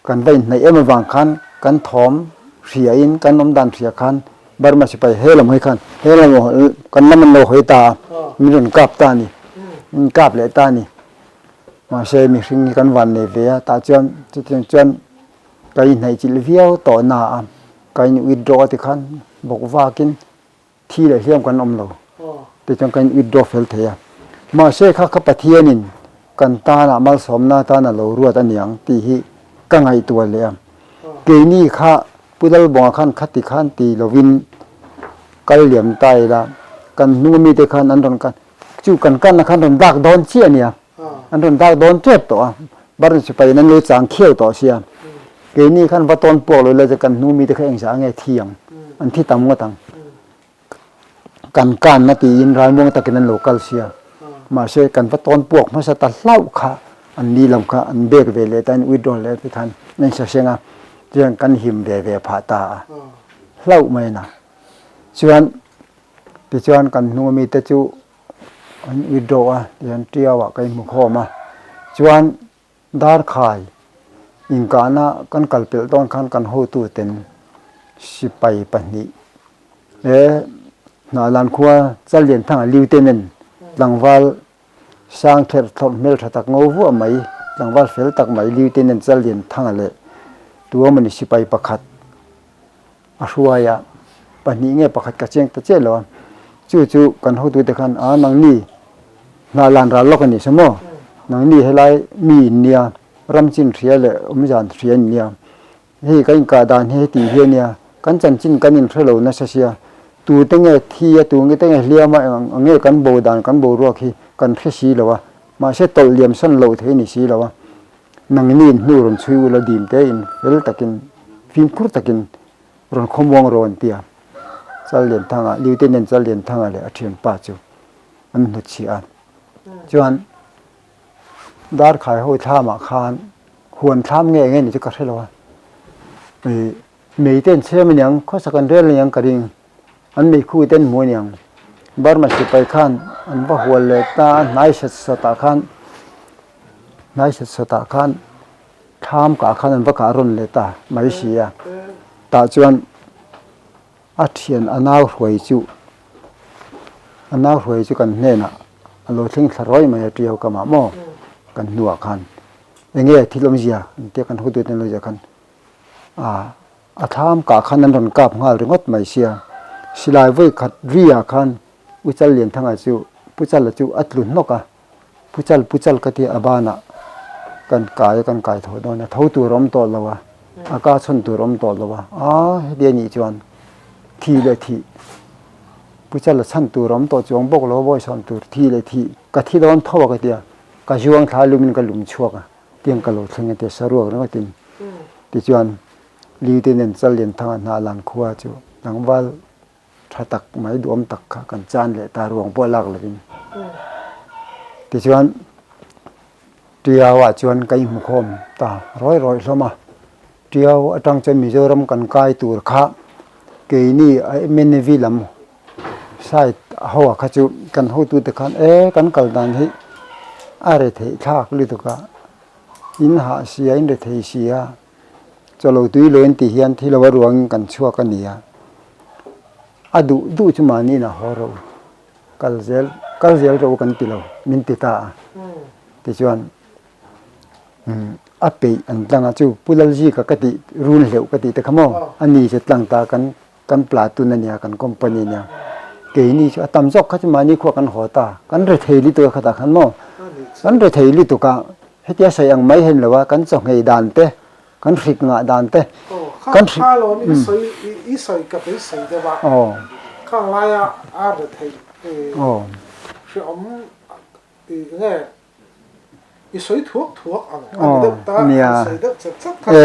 kan va inhnaih em avang khan kan thawm hriain kan awm dan hria khan Burma sipai he lam hawi khan he lam kan lam an lo hawi ta a, min rawn kap ta a ni, min kap leh ta a ni. Mahse mihring hi kan van nei ve a, tah chuan chutiang chuan ka inhnaihchilh viau tawh na a, ka in withdraw a tikhan bawk vakin thi leh hliam kan awm lo tichuan ka in withdraw fel thei a. Mahse kha kha Pathianin kan tana malsawmna atana lo ruat a niang tih hi ka ngaihtuah leh a. Keini kha Pu Lalbawnga khan khati khan ti lovin kal liam ta ila, kan hnung mite khan an rawn kan Chu kan kanna khan rawn dak dawn chiah a nia, an rawn dak dawn tep tawh a, Burma sipai in an lo chang khiau tawh sia, keini khan va tawn puak lo ila chu kan hnu mite kha engzah nge thi ang, an thi tam ngawt ang, kan kanna tiin ralmuang takin an lo kal sia, mahse kan va tawn puak hmasa ta hlauh kha an ni lam kha an bek ve leh ta, an withdraw leh te khan an insaseng a, tichuan kan him ve ve phah ta a, hlauh mai na chuan. Tichuan kan hnung mite chu an withdraw a, tichuan Tiau ah ka inhmu khawm a. Chuan Darkhai inkahna kan kal pelh dawn khan kan hotu ten sipai pahnih He Hnahlan khua Challianthanga Lieutenant tlangval sang kherh thlawrh hmeltha tak ngo vuah mai, tlangval fel tak mai Lieutenant Challianthanga leh Tuamani sipai pakhat a hruai a, pahnih nge pakhat ka cheng ta chiah lo a, chu chu kan hotute khan a nangni Hnahlan ral lawk a nih saw maw, nangni helai mi in nia, ram chin hria leh awmzan hria in nia, Hei kan inkah dan hi heti hi a nia, kan chanchin kan inhre lo nasa sia, tute nge thi a, tunge te nge hliam a, eng nge kan bo dan kan boruak hi kan hre si lo a, mahse tawlh liam san loh theih a ni si lo a, nangni in hnu rawn chhui ula dim te in fel takin fimkhur takin rawn khawmuang rawh an ti a, Challianthanga, Lieutenant Challianthanga leh a thianpa chu an hnutchhiah a, chuan. Darkhai ho thlamah khan huan thlam nge enge ni chu ka hre lo a, ih mei te an chhem aniang khawsak an rel aniang ka ring, an meikhu te an hmu aniang, Burma sipai khan an va hual leh ta a hnai sat sat ah khan hnai sat sat ah khan thlam kah khan an va kah rawn leh ta mai si a, tah chuan. A thian a nau hruai chu a nau hruai chu kan hnenah a lo thleng thla rawih mai a tiau ka mah maw kan hnuah khan eng nge thil awmzia an tia kan hotute an lo ziah khan ah a thlam kah khan an rawn kap nghal ringawt mai sia silai vawi khat ri ah khan U Challianthanga chu Pu Chala chu a tlu hnawk a. Puchal puchal ka ti a banah kan kai a kan kai tho dawn a, tho tur a awm tawh lo a, a ka chhawn tur a awm tawh lo a, aa heti a nih chuan thi leh thih puchal a chhan tur a awm tawh chuang bawk lo a bawisawn tur thi leh thih ka thi dawn tho a ka ti a, ka zuang thla lumin ka lum chhuak a tiang ka lo thleng a tia saruak ringawtin tichuan Lieutenant Challianthanga Hnahlan khua chu tlangval Tha tak mai duhawm tak kha kan chan leh ta ruang pawh lak lovin. Tichuan Tiau ah chuan ka inhmu khawm ta rawi rawi hlawm a. Tiau atang chuan Mizoram kan kai tur kha keini MNV lam side ho ah kha chu kan hotute khan e kan kal dan hi a retheih thlak lutuk a, in hah sia in rethei sia. Chawlo tui lo in tih hian thil lo a ruangin kan chhuak a ni a, a duh duh chu mahni in a haw rawh u, kal zel kal zel rawh u kan ti lo min ti ta a, tichuan a peih an tlang a chu Pu Lalzika ka tih run hleuh ka tih te kha maw a ni chu tlang ta kan kan platoon a nia kan company a nia keini chu a tam zawk kha chu mahni khuah kan haw ta kan rethei lutuk a khatah khan maw kan rethei lutuk a hetia sawi ang mai hen lo a kan chawhngei dan te kan hrik ngah dan te kan hrik i sawi ka beisei deuh a khang laia a rethei hreawm nge I sawi thuak thuak ang a ni deuh ta, an sawi deuh chat chat kha ka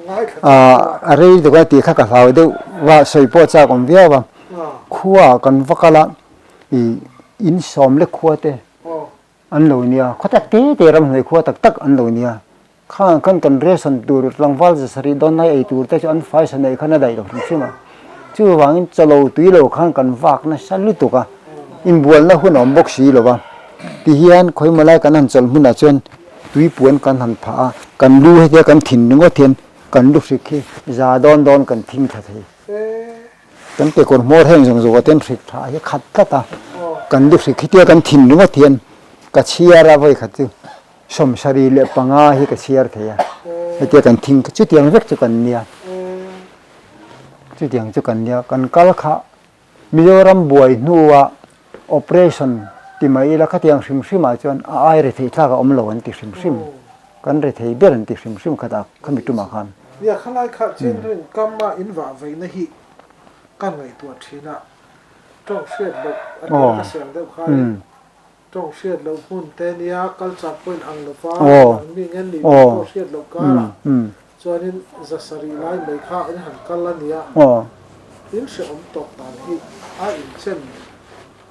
ngaithla chat deuh a. A rei deuh a tih kha ka hlau deuh va, sawi pawh chak awm viau a. Khua kan va kal a, i in sawm lek khua te an lo nia, khaw tak te te ramhnuai khua tak tak an lo nia. Khang khan kan ration tur tlangval za sarih dawn lai ei tur te chu an fai sa neih khan a daih lo hrim hrim a. Chuvangin chawlo tui lo khan kan vak nasa lutuk a, inbualna hun a awm bawk si lo va. Tihian khawimaw lai kan han chawlh hmunah chuan tui puan kan han phah a, kan lu hetia kan thin ringawt hian kan lu hrik hi za dawn dawn kan thing thla thei. Kan kekawr hmawr heng zawng zawngah te hian hrik tha hi a khat tlat a, kan lu hrik hetia kan thin ringawt hian ka chhiar a vawi khat chu. 75 hi ka chhiar thei a, hetia kan thing chutiang vek chu kan nia, chutiang chu kan nia, kan kal kha Mizoram buai hnua operation ti mai ila khatiang hrim hrim ah chuan a ai rethei thlak a awm lo an ti hrim hrim, kan rethei ber an ti hrim hrim khatah khami tumah khan. Nia khalai kha Chenrin kam a in vah veina hi ka ngaihtuah thin a, tawng hriat loh a tia ka siam deuh khain Tawng hriat loh hmun te nia culture point ang lova ang mi ngen nih tih pawh hriat loh karah chuanin 700 lai mai kha in han kal a nia. In hrehawm tawk dan hi a inchen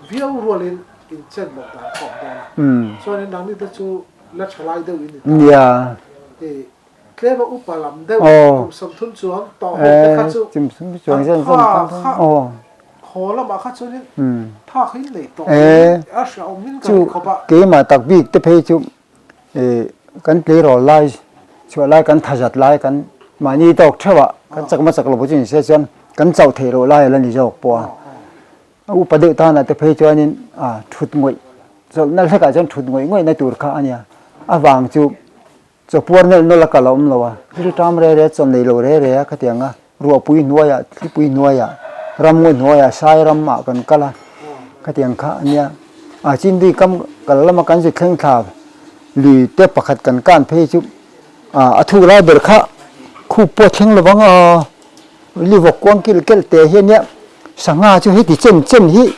viau rualin inchen loh dan kha awm dawn a. Chuanin nangni te chu la tha lai deuh in ni ta. Tlema upa lam deuh kum 30 chuang tawh ho te kha chu an tha kha haw lamah kha chuanin tha kha in nei tawh in a hrehawm in ka ring khawp a. Keimah tak bik te phei chu kan tleirawl lai chhuah lai kan tha zat lai kan mahni tawk theuh ah kan chakma chak lo pawh chu ni se chuan kan chauh theih loh lai a la ni zawk pawh a. A upa deuh tanah te phei chuanin a thut ngawih chawlhna hlekah chuan thut ngawih ngawihna tur kha a nia. A vang chu chawpuar nawlh nawlh a kal a awm lo a, thil ṭam re re chaw nei lo re re a khatiang a, ruahpui hnuaiah, thlipui hnuaiah, ramngaw hnuaiah, sai ramah kan kal a, khatiang kha a nia. A Chindui kam kal lama kan zu thleng thla lui te pakhat kan kan phei chu a thuk lai ber kha khup pawh thleng lovang a. Livawk kuang kilh kelh teh hi ania sangha chu heti chen chen hi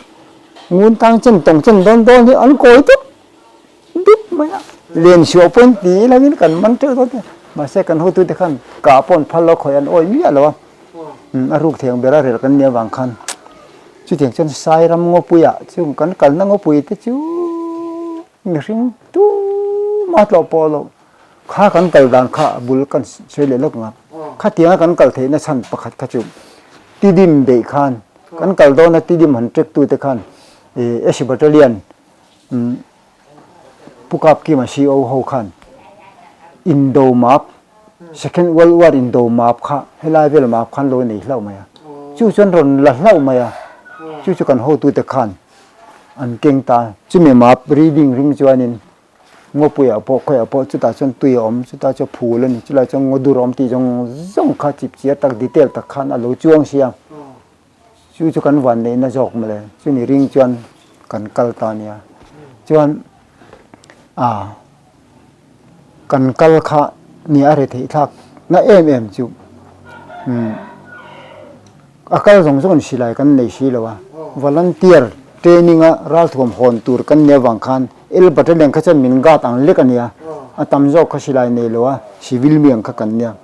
ngun tang chen tawng chen dawn dawn hi an kawi dup dup mai a, len suah pawhin ti ila in kan man teuh dawn te mahse kan hotute khan kah pawh an phal lo khawi an awih miah lo a, a ruk thei ang ber a rel kan nih avang khan chutiang chuan Sairam ngawpuiah chung kan kalna ngawpui te chu mihring tumah tlawh pawh lo. Kha kan kal dan kha a bul kan sawi leh lawk ang a, khatianga kan kal theihna chhan pakhat kha chu Tidim beih khan kan kal dawna Tidim han trek tute khan Ashi Battalion Pu Kapkima CO ho khan indo map Second World War indo map kha helai vel map khan lo nei hlauh mai a, chu chuan rawn la hlauh mai a, chu chu kan hotute khan an keng ta, chumi map reading ring chuanin Ngawpuiah pawh khawiah pawh chutah chuan tui a awm, chutah chuan phul a ni, chulai chuan ngaw dur a awm tih zawng zawng kha chipchiar tak detail tak khan a lo chuang sia, chu chu kan van neihna zawk mawle, chumi ring chuan kan kal ta nia, chuan ah kan kal kha ni a retheih thlak na em em chu umm. A kal zawng zawng in silai kan nei si lo a, volunteer training a ralthuam hawn tur kan nia vang khan El Battalion kha chuan min guard ang lek a nia, a tam zawk kha silai nei lo a, civil mi ang kha kan nia.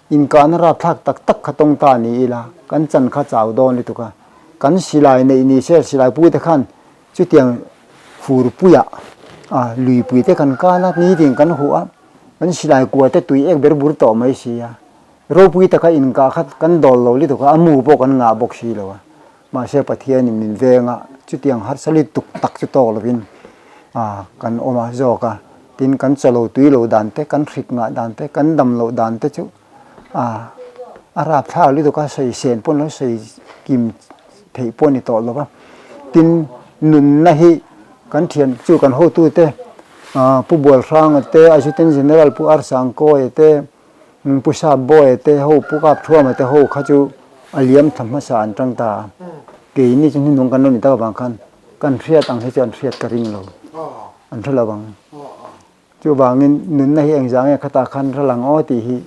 Inkahna rapthlak tak tak kha tawng ta ni ila, kan chan kha chau dawn lutuk a, kan silai neih ni se silai pu te khan chutiang furpuiah a luipui te kan kan a, nitin kan huh a, kan silai kua te tui ek ber bur tawh mai si a. Ropui taka inkah kha kan dawl lo lutuk a, a mu pawh kan ngah bawk si lo a. Mahse Pathianin min veng a, chutiang harsa lutuk tak chu tawk lovin kan awm a zawk a. Tin, kan chawlo tui lo dan te, kan hrik ngah dan te, kan dam loh dan te chu a rapthlak lutuk a, sawi sen pawh lo sawi kim theih pawh a ni tawh lo va. Tin, nunna hi kan thian chu kan hotute Pu Bualhranga te, Assistant General Pu Arsangkawia te, Pu Sap Bawia te ho, Pu Kap Thuama te ho kha chu a liam thla hmasa an tang ta a, keini chu hnuhnung kan lo ni tak avang khan kan hriat ang hi chu an hriat ka ring lo, an hre lo ang. Chuvangin nunna hi engzah nge khatah khan hre lang aw tih hi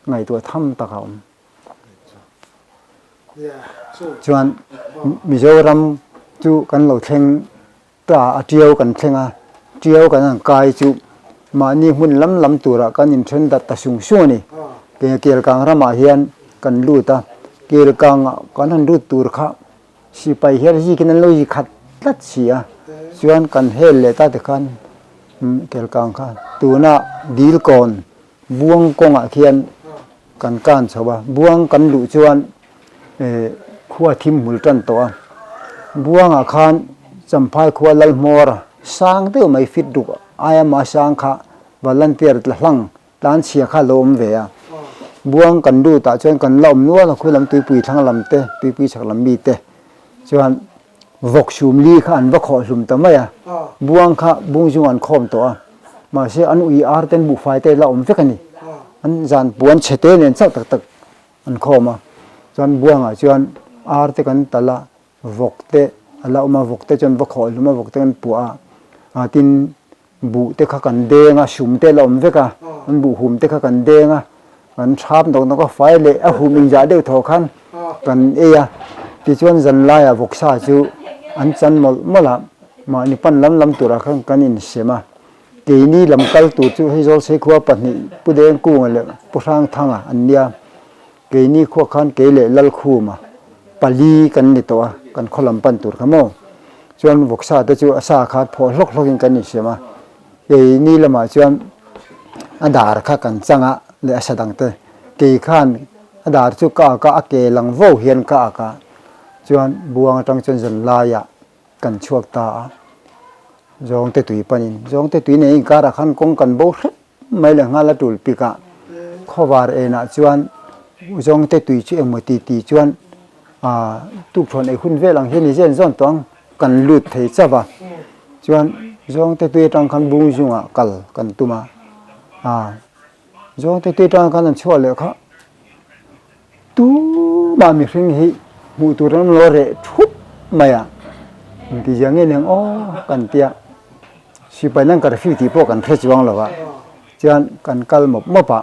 ngaihtuah tham tak a awm. Chuan Mizoram chu kan lo thleng Ta a tiau kan thleng a, tiau kan han kai chu mahni hmun lam lam turah kan inthen dat ta sung sung a ni. Kelkang ramah hian kan lut a, kelkangah kan han lut tur kha sipai hian zikin an lo zi khat tlat si a, chuan kan hel leh ta tikhan kelkang kha tuna dilkawn buang kawngah khian kan kan chho a, buang kan luh chuan khua thim hmul tan tawh a, buangah khan Champhai khua Lalhmawr sang deuh mai fit ruk aia mah sang kha volunteer tla hlang tlan chhia kha lo awm ve a, buang kan lut ah chuan kan la awm nual a khawi lam tuipui thlang lam te tuipui chhak lam mi te chuan vawk sum li kha an va khawh hlum ta mai a, buang kha bung zung an khawm tawh a, mahse an ui ar ten buhfai te la awm vek a ni, an zan puan chhe te nen chauh tak tak. An khawm a, chuan buangah chuan ar te kan talh a, vawk te a la awm a, vawk te chuan va khawh hlum a, vawk te kan puah a, tin buh te kha kan deng a, sum te a la awm vek a, an buh hum te kha kan deng a, kan thap nawk nawk a, fai leh a hum inzah deuh thaw khan kan ei a, tichuan zan laiah vawksa chu an chan mawlh mawlh a, mahni pan lam lam turah khan kan insem a. Keini lam kal tur chu hei Zawlsei khua pahnih Pu Dengkunga leh Pu Hrangthanga an nia. Keini khua khan kei leh Lalkhuma pali kan ni tawh a, kan khaw lam pan tur kha maw. Chuan vawksa te chu a sa kha phawh hlawk hlawkin kan insiam a. Keini lamah chuan a dar kha kan chang a leh a sa dang te. Kei khan a dar chu ka ak a, a ke lang vo hian ka ak a. Chuan buang atang chuan zan laiah Kan chhuak ta a, Zawngte tui panin Zawngte tui nei inkarah khan kawng kan bo hrep mai leh nghal a tul pikah khawvar enah chuan Zawngte tui chu engmaw ti ti chuan Ah tukṭhuan ei hun vel ang hian i zen zawn tawh ang kan lut thei chauh a, chuan zawngte tui atang khan bung zungah kal kan tum a, ah zawngte tui atang khan an chhuah leh kha tumah mihring hi hmuh tur an lo reh thup mai a, engtizia nge niang aw kan tia sipai nan curfew tih pawh kan hre chuang lo a, chuan kan kal mawp mawp a.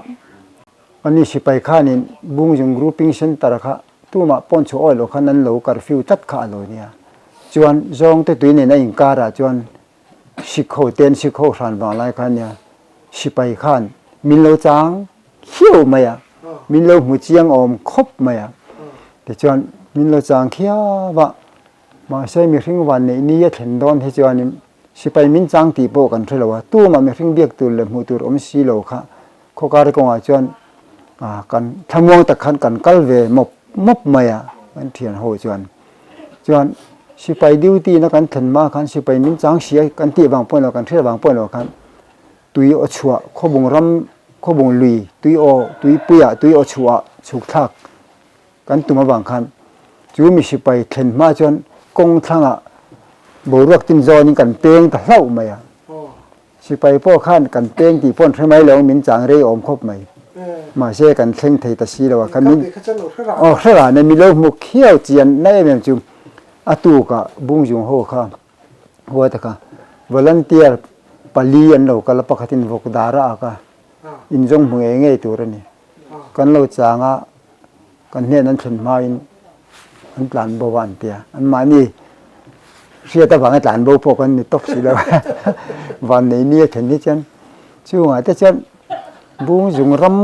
Ani sipai khanin Bungzung Grouping Centre kha tumah pawn chhuah awih loh khan an lo curfew tlat kha a lo nia. Chuan zawngte tui nen a inkarah chuan Sikh ho ten Sikh ho hran vang lai kha nia sipai khan min lo chang khiau mai a, min lo hmu chiang awm khawp mai a. Tichuan min lo chang khiau a, mahse mihring van neih ni a thlen dawn hi chuanin sipai min chang tih pawh kan hre lo a, tumah mihring biak tur leh hmuh tur awm si lo kha Khawkar kawngah chuan kan thlamuang tak khan kan kal ve mawp mawp mai a, kan thian ho chuan. Chuan sipai duty na kan thlen hma khan sipai min chang si a kan tih vang pawh ni lo kan hriat vang pawh ni lo khan tui aw chhuah khawbung ram khawbung lui tui aw tui puiah tui aw chhuah chhuk thlak kan tum avang khan chu mi sipai thlen hma chuan kawng thlangah boruak tin zawnin kan peng ta hlauh mai a. Sipai pawh khan kan peng tih pawh an hre mai lo, min chang rei awm khawp mai. Mahse kan thleng thei ta si lo a, khan min aw hre ran e, mi lo hmu khiau chian na em em chu a tukah Bungzung ho kha huai taka volunteer pali an lo kal a, pakhatin vawk dar a ak a, inzawng hmu ngei ngei tur a ni. Kan lo chang a, kan hnen an thlen hmain an tlan bo a an ti a, anmahni hriat avanga tlan bo pawh kan ni tawp si lo a, van nei ni a thlen hi chuan chungah te chuan bung zung ram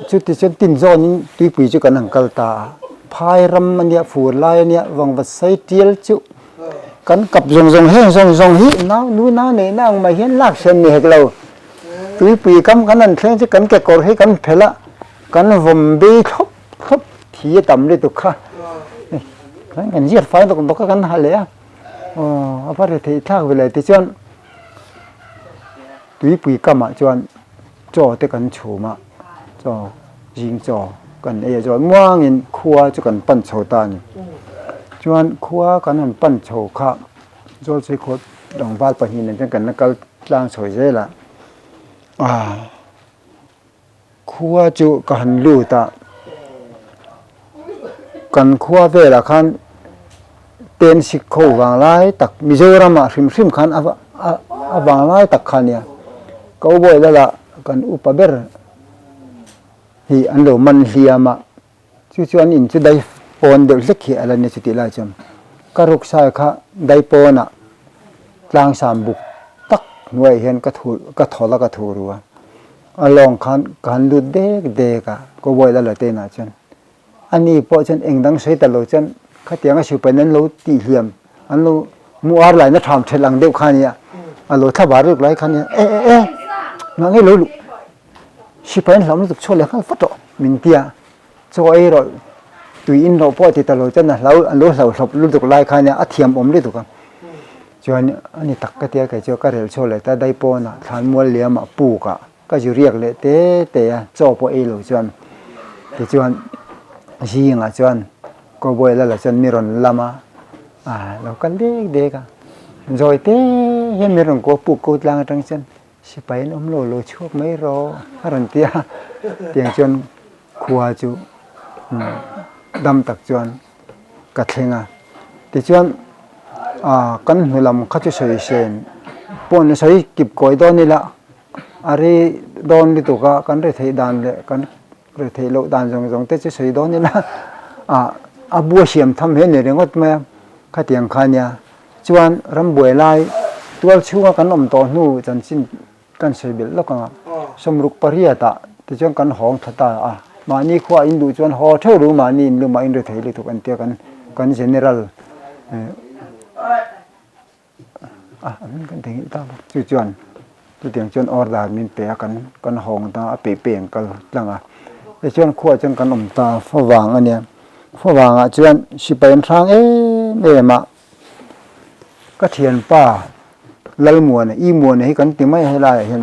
chu tichuan tin zawnin tuipui chu kan han kal ta a, phai ram a nia fur lai a nia vangvat sai tial chu kan kap zawng zawng heng zawng zawng hi nau nu nau neihna ang mai hian lak hriat ni hek lo, tuipui kam kan han thleng chu kan kekawr hi kan phelh a. Kan vawm bei thlawp thlawp thi a tam lutuk kha kan kan ziat fai dawk dawk a kan ha leh a aw a va ri theih thlak ve le tichuan tuipui kamah chuan chaw te kan chhum a chaw zing chaw kan ei a chuan muangin khua chu kan pan chho ta a ni chuan khua kan han pan chho kha Zawlsei khua tlangval pahnih nen chuan kan la kal tlang chho zel a ah. Khua chu ka han lut a, kan khua velah khan Tensik kho vang lai tak Mizoram ah hrim hrim khan a vang lai tak kha nia. Cowboy lala kan upa ber hi an lo man hliam a. Chu chu an in chu dai pawn deuh hlek hi a la ni chutih lai chuan ka ruksai kha dai pawnah tlangsam buk tak hnuaiah hian ka thu ka thawl a ka thu ru a, a lawng khan ka han lut dek dek a cowboy la la te inah chuan ani pawh chuan eng dang sawi ta lo chuan khatianga sipain an lo tih hliam an lo mu ar laina tham thelh ang deuh kha a nia a lo thla var ruk lai kha a nia e e e ngah ngei lo luh. Sipai an hlauh lutuk chhuak leh nghal fat rawh min ti a, chaw ei rawh tui in rawh pawh ti ta lo chuan a hlau a lo hlauh hlawp lutuk lai khan a thiam awm lutuk a, chuan a ni tak ka ti a kei chu ka rel chhuak leh ta dai pawnah thlanmual liamah pukah ka zu riak leh te te a chaw pawh ei lo chuan tichuan zingah chuan cowboy la la chuan mi rawn lam a ah lo kal dek dek a zawi te hian mi rawn kuah puk ko tlang atang chuan. Sipai an awm lo lo chhuak mai rawh a rawn ti a, tiang chuan khua chu dam tak chuan ka thleng a, tichuan ah kan hnu lam kha chu sawi sen pawn sawi kip kawi dawn ila a rei dawn lutuk a, kan ri theih dan leh kan ri theih loh dan zawng zawng te chu sawi dawn ila ah a bua siam tham hi a ni ringawt mai a, khatiang kha nia. Chuan rambuai lai tual chhunga kan awm tawh hnu chanchin kan sawi belh lawk ang a, 68 ah tichuan kan hawng tha ta a, mahni khua in duh chuan haw theuh ru mahni in lumah in ri thei lutuk an tia kan kan general a kan theihnghilh ta bawk chu chuan chutiang chuan order min pe a kan kan hawng ta a peih peih an kal tlang a, tichuan khuaah chuan kan awm ta favang a nia, favangah chuan sipai an hrang em em a. Ka thianpa Lalmuana, i Muana hi kan ti mai a helaiah hian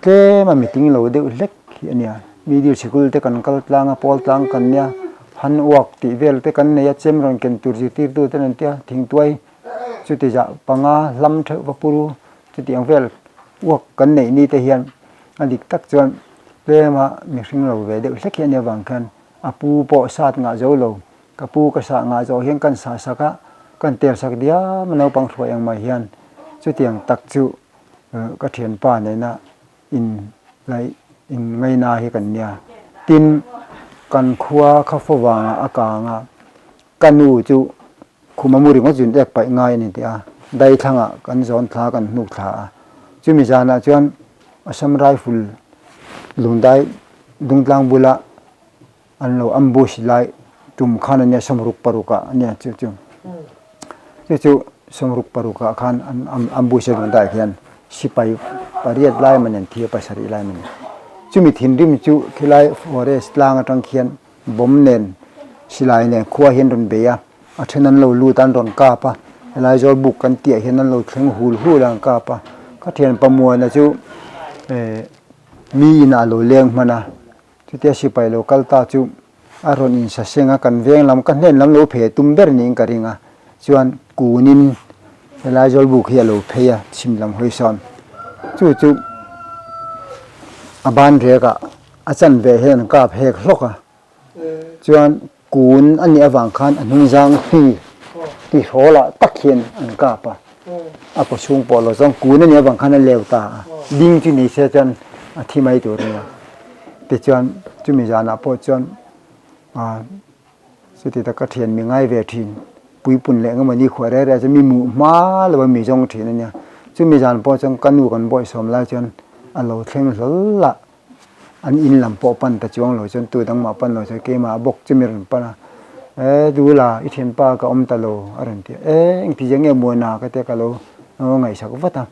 tlem a miting lo deuh hlek hi a nia. Middle sikul te kan kal tlang a, pawl tlang kan nia. Han uak tih vel te kan nei a, chem rawn ken tur zirtirtu ten an ti a, thingtuai chuti zah panga hlam theuh va puru chutiang vel uak kan neih ni te hian a dik tak chuan tlema mihring lo ve deuh hlek hi a nih avang khan a pu pawh sat ngah zo lo, ka pu ka sah ngah zawh hian kan sah sak a, kan tel sak diam a naupang hruai ang mai hian chutiang tak chu ka thianpa nena in laih in ngaina hi kan nia. Tin, kan khua kha fo vangah a kang a, ka nu chu khuma mu ringawt zun ek paih ngai a ni tih a, daithlangah kan zawn thla kan hnuk thla a. Chumi zanah chuan Assam Rifle lungdai dungtlang bula an lo ambush lai tum khan a nia 66 ah a nia chu chu. Chu chu 66 ah khan an ambush a lungdai khian sipai pariat lai man an thi a pasarih lai man. Chumi thinrim chu khilai forest tlang atang khian bomb nen silai nen khua hian rawn bei a, a then an lo lut a an rawn kap a, helai zawl buk kan tih ah hian an lo thleng hul hul a an kap a, ka thian pamuana chu eh mi inah a lo leng hman a. Chutia sipai lo kal ta chu a rawn insa seng a, kan veng lam ka hnen lam lo phei tum ber niin ka ring a, chuan kunin helai Zawlbuk hi a lo phei a, chhim lam hawi sawn chu chu a ban rek ah a chanve hian an kap hek hlawk a, chuan kun a nih avang khan a hnungzang hri tihrawl ah tak hian an kap a, a kaw chhung pawh lo chuan kun a nih avang khan a leu ta a, ding chu ni se chuan a thi mai tur a nia. Tichuan chumi zanah pawh chuan ah chuti taka thian mi ngai ve thin puipun leh engemaw ni khuah reh reh chu mi muh hma lo a mi zawng thin a nia. Chumi zan pawh chuan ka nu kan bawihsawm lai chuan a lo thleng hlawl a. An in lam pawh pan ta chuang lo chuan tu dang mah pan lo chuan keimah bawk chu mi rawn pan a, E Dula i thianpa ka awm ta lo a rawn ti a, E engti zia nge Muana ka tia ka lo ngaihsak vat a,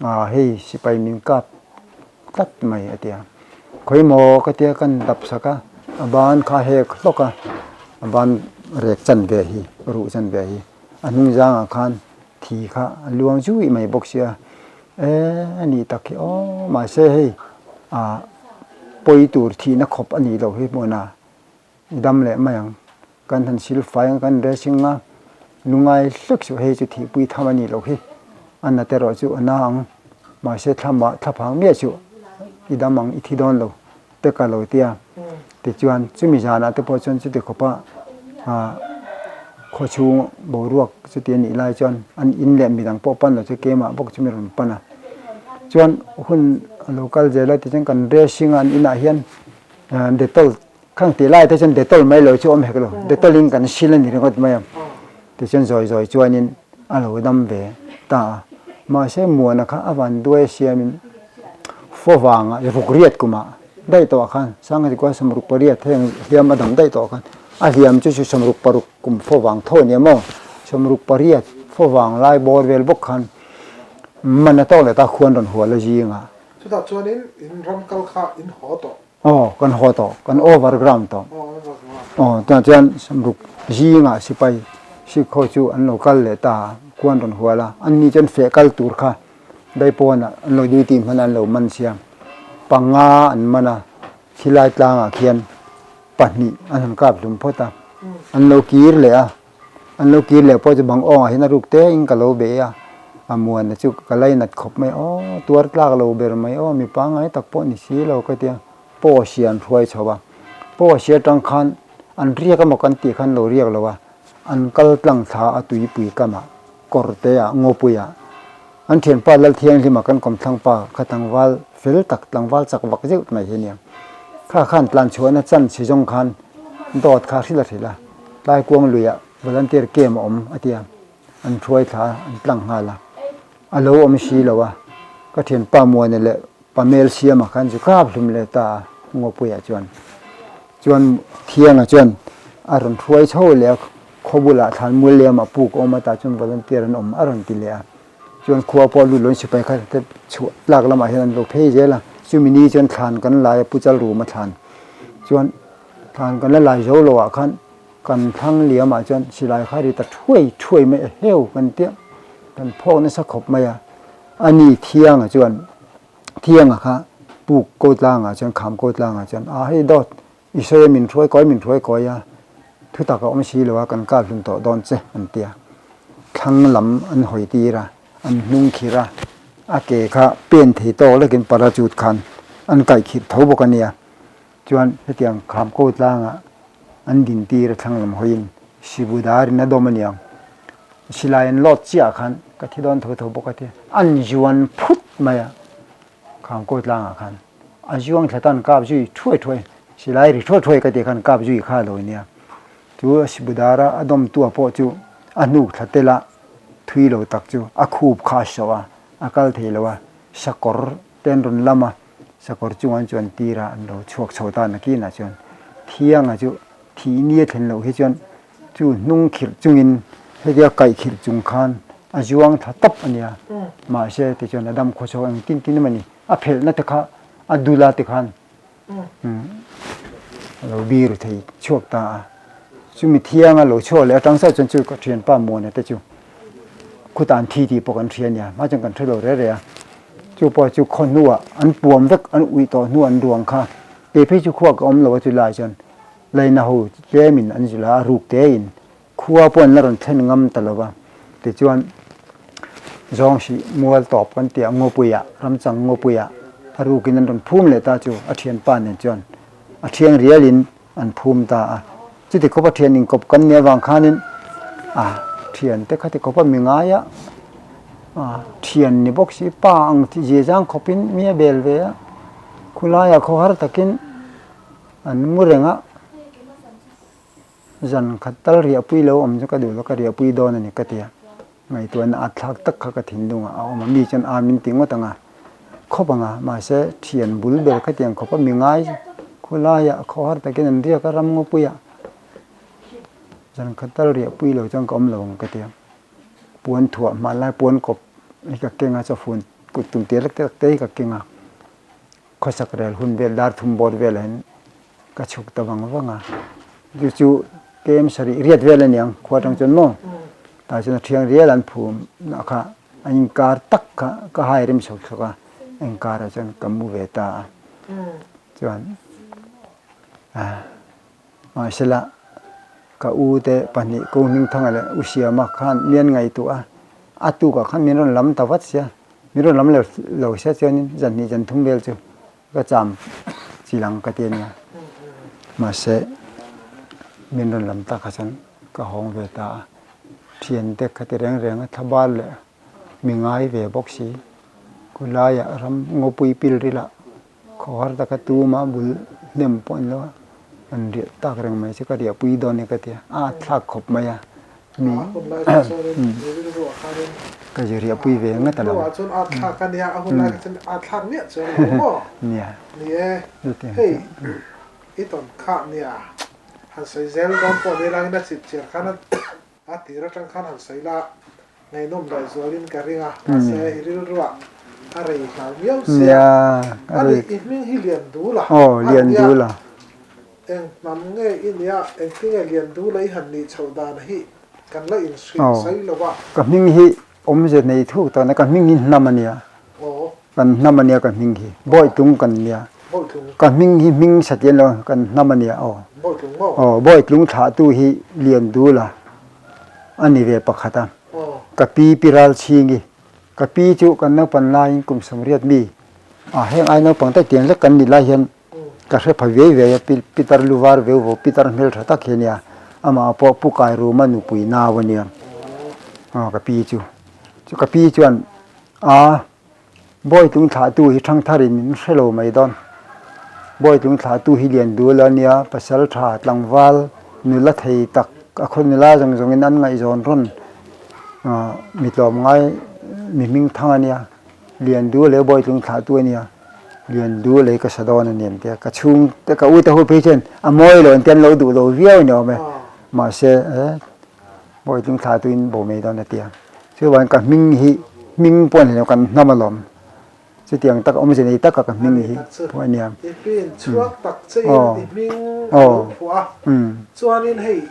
Ah hei sipai min kap tlat mai a ti a, Khawi maw ka tia kan dap sak a, a ban kha hek hlawk a, a ban rek chan ve hi ruh chan ve hi a hnung zangah khan thi kha a luang zui mai bawk sia e a nih tak hi aw mahse hei ah pawi tur thihna khawp a nih loh hi hmuna i dam leh mai ang kan han sil fai ang kan dressing a lungai hlek suh hei chu thihpui tham a nih loh hi a nat erawh chu a na ang mahse thlamah thlaphang miah suh i dam ang i thi dawn lo te ka lo tia tichuan chumi zanah te pawh chuan chuti khawpa ah khawchhung boruak chuti a nih lai chuan an in leh midang pawh pan lo chu keimah bawk chu mi rawn pan a chuan hun a lo kal zel a tichuan kan dressing a an inah hian ah dettol khang tih lai te chuan dettol mai lo chu awm hek lo dettol in kan sil a ni ringawt mai a tichuan zawi zawi chuanin a lo dam ve ta a mahse muana kha a van duai siamin Fo vanga ruk riat kumah daih tawh ah khan Sangha Zikua sawmruk pariat heng hliam a dam daih tawh ah khan a hliam chu chu 66 kum fo vang tho ania maw 68 fo vang lai bawr vel bawk khan man a tawk leh ta khuan rawn hual a zingah. Chutah chuanin in ram kal kha in haw tawh. Aw kan haw tawh kan over ground tawh. Aw tunah chuan 60 zingah sipai Sikh ho chu an lo kal leh ta a khuan rawn hual a anni chuan feh kal tur kha Daipawnah an lo duty hman a an lo man sia, panga an man a, khilai tlangah khian pahnih an han kap hlum phawt a, an lo kir leh a, an lo kir leh pawh chu bang awngah hian a ruk te in ka lo bei a, a muana chu ka lainat khawp mai aw tuar tlak lo ber mai aw mi pangngai tak pawh ni si lo ka tia post hi an hruai chho a, post hi atang khan an riak emaw kan tih khan lo riak lo a, an kal tlang thla a tuipui kamah kawr te ah ngawpui ah An thianpa Lalthianghlima kan kawmthlang pa kha tlangval fel tak, tlangval chak vak zeuh mai hi a nia. Kha khan tlan chhuahna chan si zawng khan dawt kha hrilh a hrilh a, Tlaikuang luiah volunteer camp a awm a tia, an hruai thla a, an tlang nghal a. A lo awm si lo a, ka thianpa Muana leh Pamel Siama khan zu kap hlum leh ta a, Ngawpuiah chuan. Chuan Thianga chuan a rawn hruai chho leh a, khaw bulah thlan mual liamah puk a awm a, tah chuan volunteer an awm a rawn ti leh a. Chuan khua pawh lut loin sipai kha te chhuah tlak lamah hian an lo phei zel a, chumi ni chuan thlan kan lai a, Pu Chalruma thlan chuan thlan kan la lai zo lo ah khan kan thlang liamah chuan silai kha ri ta thuai thuai mai a heu kan tia kan phawk nasa khawp mai a, ani Thianga chuan Thianga kha puk ko tlangah chuan kham ko tlangah chuan a hei dawt i sawi a min hruai kawi min hruai kawi a. Thutak a awm si lo a, kan kap hlum tawh dawn che, an ti a. Thlang lam an hawi tir a, an hnung khirh a, a ke kha pen thei tawk lekin parachute khan an kaih khirh tho bawk a nia. Chuan hetiang kham ko tlangah an din tir a thlang lam hawiin Sibudarin a dawm a niang. Silai an lawt chiah khan ka thi dawn tho tho bawk a ti. An zuan phut mai a kham ko tlangah khan. A zuang thla tan kap zui thuai thuai silai ri thuai thuai ka tih khan kap zui kha a lo nia. Chu Sibudara a dawmtua pawh chu a hnuk thla tel a thui lo tak chu a khup kha a sawh a, a kal thei lo a, sakawr te an rawn lam a, sakawr chungah an chuan tir a, an lo chhuak chho ta nakinah chuan Thianga chu thih ni a thlen loh hi chuan chu hnung khirh chungin hetia kaih khirh chung khan a zuang thla tawp a nia. Mahse tichuan a dam khawchho engtin tin emaw ni a phelhna te kha a dula te khan a lo biru thei chhuak ta a. Chumi thianga lo chhuak leh atang saw chuan chu ka thianpa Muana te chu khutah an thi tih pawh kan hria a nia, hma chuan kan hre lo reh reh a. Chu pawh chu khaw hnuah an puam vek an uih tawh hnu an ruang kha kei phei chu khuak a awm lo a chu lai chuan laina ho tlemin an zilh a, a ruk tein Khua pawh an la rawn thlen ngam ta lo va, tichuan Zawngsih mual tawp kan tih ah Ngawpuiah, Ramchang Ngawpuiah a rukin an rawn phum leh ta chu a thianpa nen chuan a thiang rialin an phum ta a. Chuti khawpa thian inkawp kan nih avang khanin a thiante khati khawpa mi ngaia a thian ni bawk si pa ang ziazang khawpin mi a bel ve a, khulaiah khawhar takin an mu reng a. Zan khat tal riahpui lo awm chu ka duh lo, ka riahpui dawn a ni ka ti a. Ngaihtuahna a thlak tak kha ka thinlungah a awm a, mi chuan a min ti ngawt ang a, khawp ang a, mahse thian bul ber khatiang khawp a mi ngai khawlaiah khawhar takin an riak a, ram ngawpuiah zan khat tal riahpui lo chuan ka awm lo ang ka ti a. Puan thuah hmanlai puan kawp hi ka keng a, chawfun kut tum tir lek te hi ka keng a, khawsak rel hun vel dar thum bawr velah hian Ka chhuk ta vang vang a, chu chu kem sarih riat vel a niang khua atang chuan maw tah chuan a thiang rial an phum na kha a inkar tak kha ka hai rem chho thlawk a inkar ah chuan ka mu ve ta a chuan ah mahsela ka u te pahnih ko Hmingthanga leh u Siama khan mian ngaihtuah a a tukah khan min rawn lam ta vat sia min rawn lam lo sia chuanin zan hnih zan thum vel chu Ka cham chi lang ka ti a nia. Mahse, min rawn lam tak kha chuan ka hawng ve ta a. Thiante kha ti reng reng a, thlabal leh mi ngai ve bawk si. Khawlaiah ram ngawpui pil rilah khawhar taka tuma bul hnem pawh an lo a, an riah tak reng mai chu ka riahpui dawn e ka ti a, a thlak khawp mai a. Mi ka zir riahpui ve ngat a lo. Nia. Nia. Aw Liandula. Eng hnam nge i nia, engtinge Liandula i han nih chhoh dan hi kan la inhrilh sawi lo a. Ka hming hi awmze nei thuk tak a nia, ka hming hi hnam a nia, kan hnam a nia ka hming hi, Bawitlung kan nia, ka hming hi hming satlian lo kan hnam a nia aw, aw Bawitlung thlahtu hi Liandula a ni ve pakhat a, ka pi pi Ralchhingi, ka pi chu kan naupan laiin kum 80 mi, ah heng ai naupang tak tiang lek kan nih lai hian Ka hre pha viai viai a, Pitar lu var veu vo, Pitar hmel tha tak hi a nia, amah pawh Pu Kairuma nupui nau a nia, aw ka pi chu, chu ka pi chuan a Bawitlung thlahtu hi Thangtharin min hre lo mai dawn, Bawitlung thlahtu hi Liandul a nia, pasal tha tlangval nula thei tak a khaw nula zawng zawngin an ngaihzawn rawn mi tlawmngai mi hming thang a nia. Liandu leh Bawitlung thlahtu a nia, Liandu lei ka sa dawn a ni an ti a, ka chhung te ka ute ho phei chuan a mawi lo an ti a, an lo duh lo viau a ni awm e, mahse e Bawitlung thlahtu in bo mai dawn a ti a, chuvangin ka hming hi hming pawh a ni lo kan hnam alawm, chutiang tak awmze nei taka ka hming hi pawh a nia. I pin chhuak tak che in i hming a lo phuah a, chuanin hei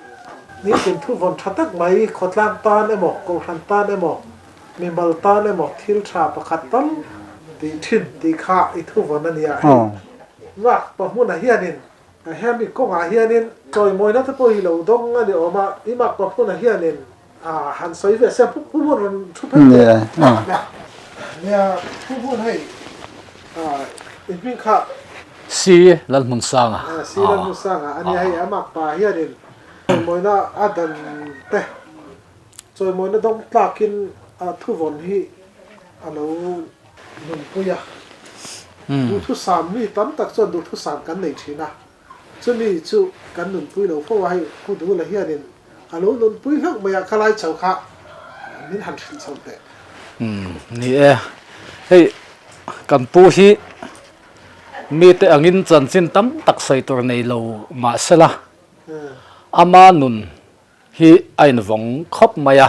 nitin thuvawn tha tak mai khawtlang tan emaw kohhran tan emaw Mimal tan emaw thil tha pakhat tal tih thin tih kha i thuvawn a nia hei. Ngak pa hmunah hianin Hemi kawngah hianin chawimawina te pawh hi lo dawng a ni awm a, i makpa hmunah hianin han sawi ve se, Pu Hmun rawn thu phei teh. Nia, Pu Hmun hei i hming kha. Si Lalhmunsanga. Si Lalhmunsanga a nia hei, a makpa hianin chawimawina a dan te, chawimawina dawng tlakin a thuvawn hi a lo Nunpuia, Duhthusam mi tam tak chuan duhthusam kan nei thin a, chumi chu kan nunpui lo fo a, hei Pu Dula hianin a lo nunpui hlauh mai a, ka lai chho kha min han hrilh chho teh. Umm ni e, hei kan pu hi mite angin chanchin tam tak sawi tur nei lo mahsela ama nun hi a invawng khawp mai a,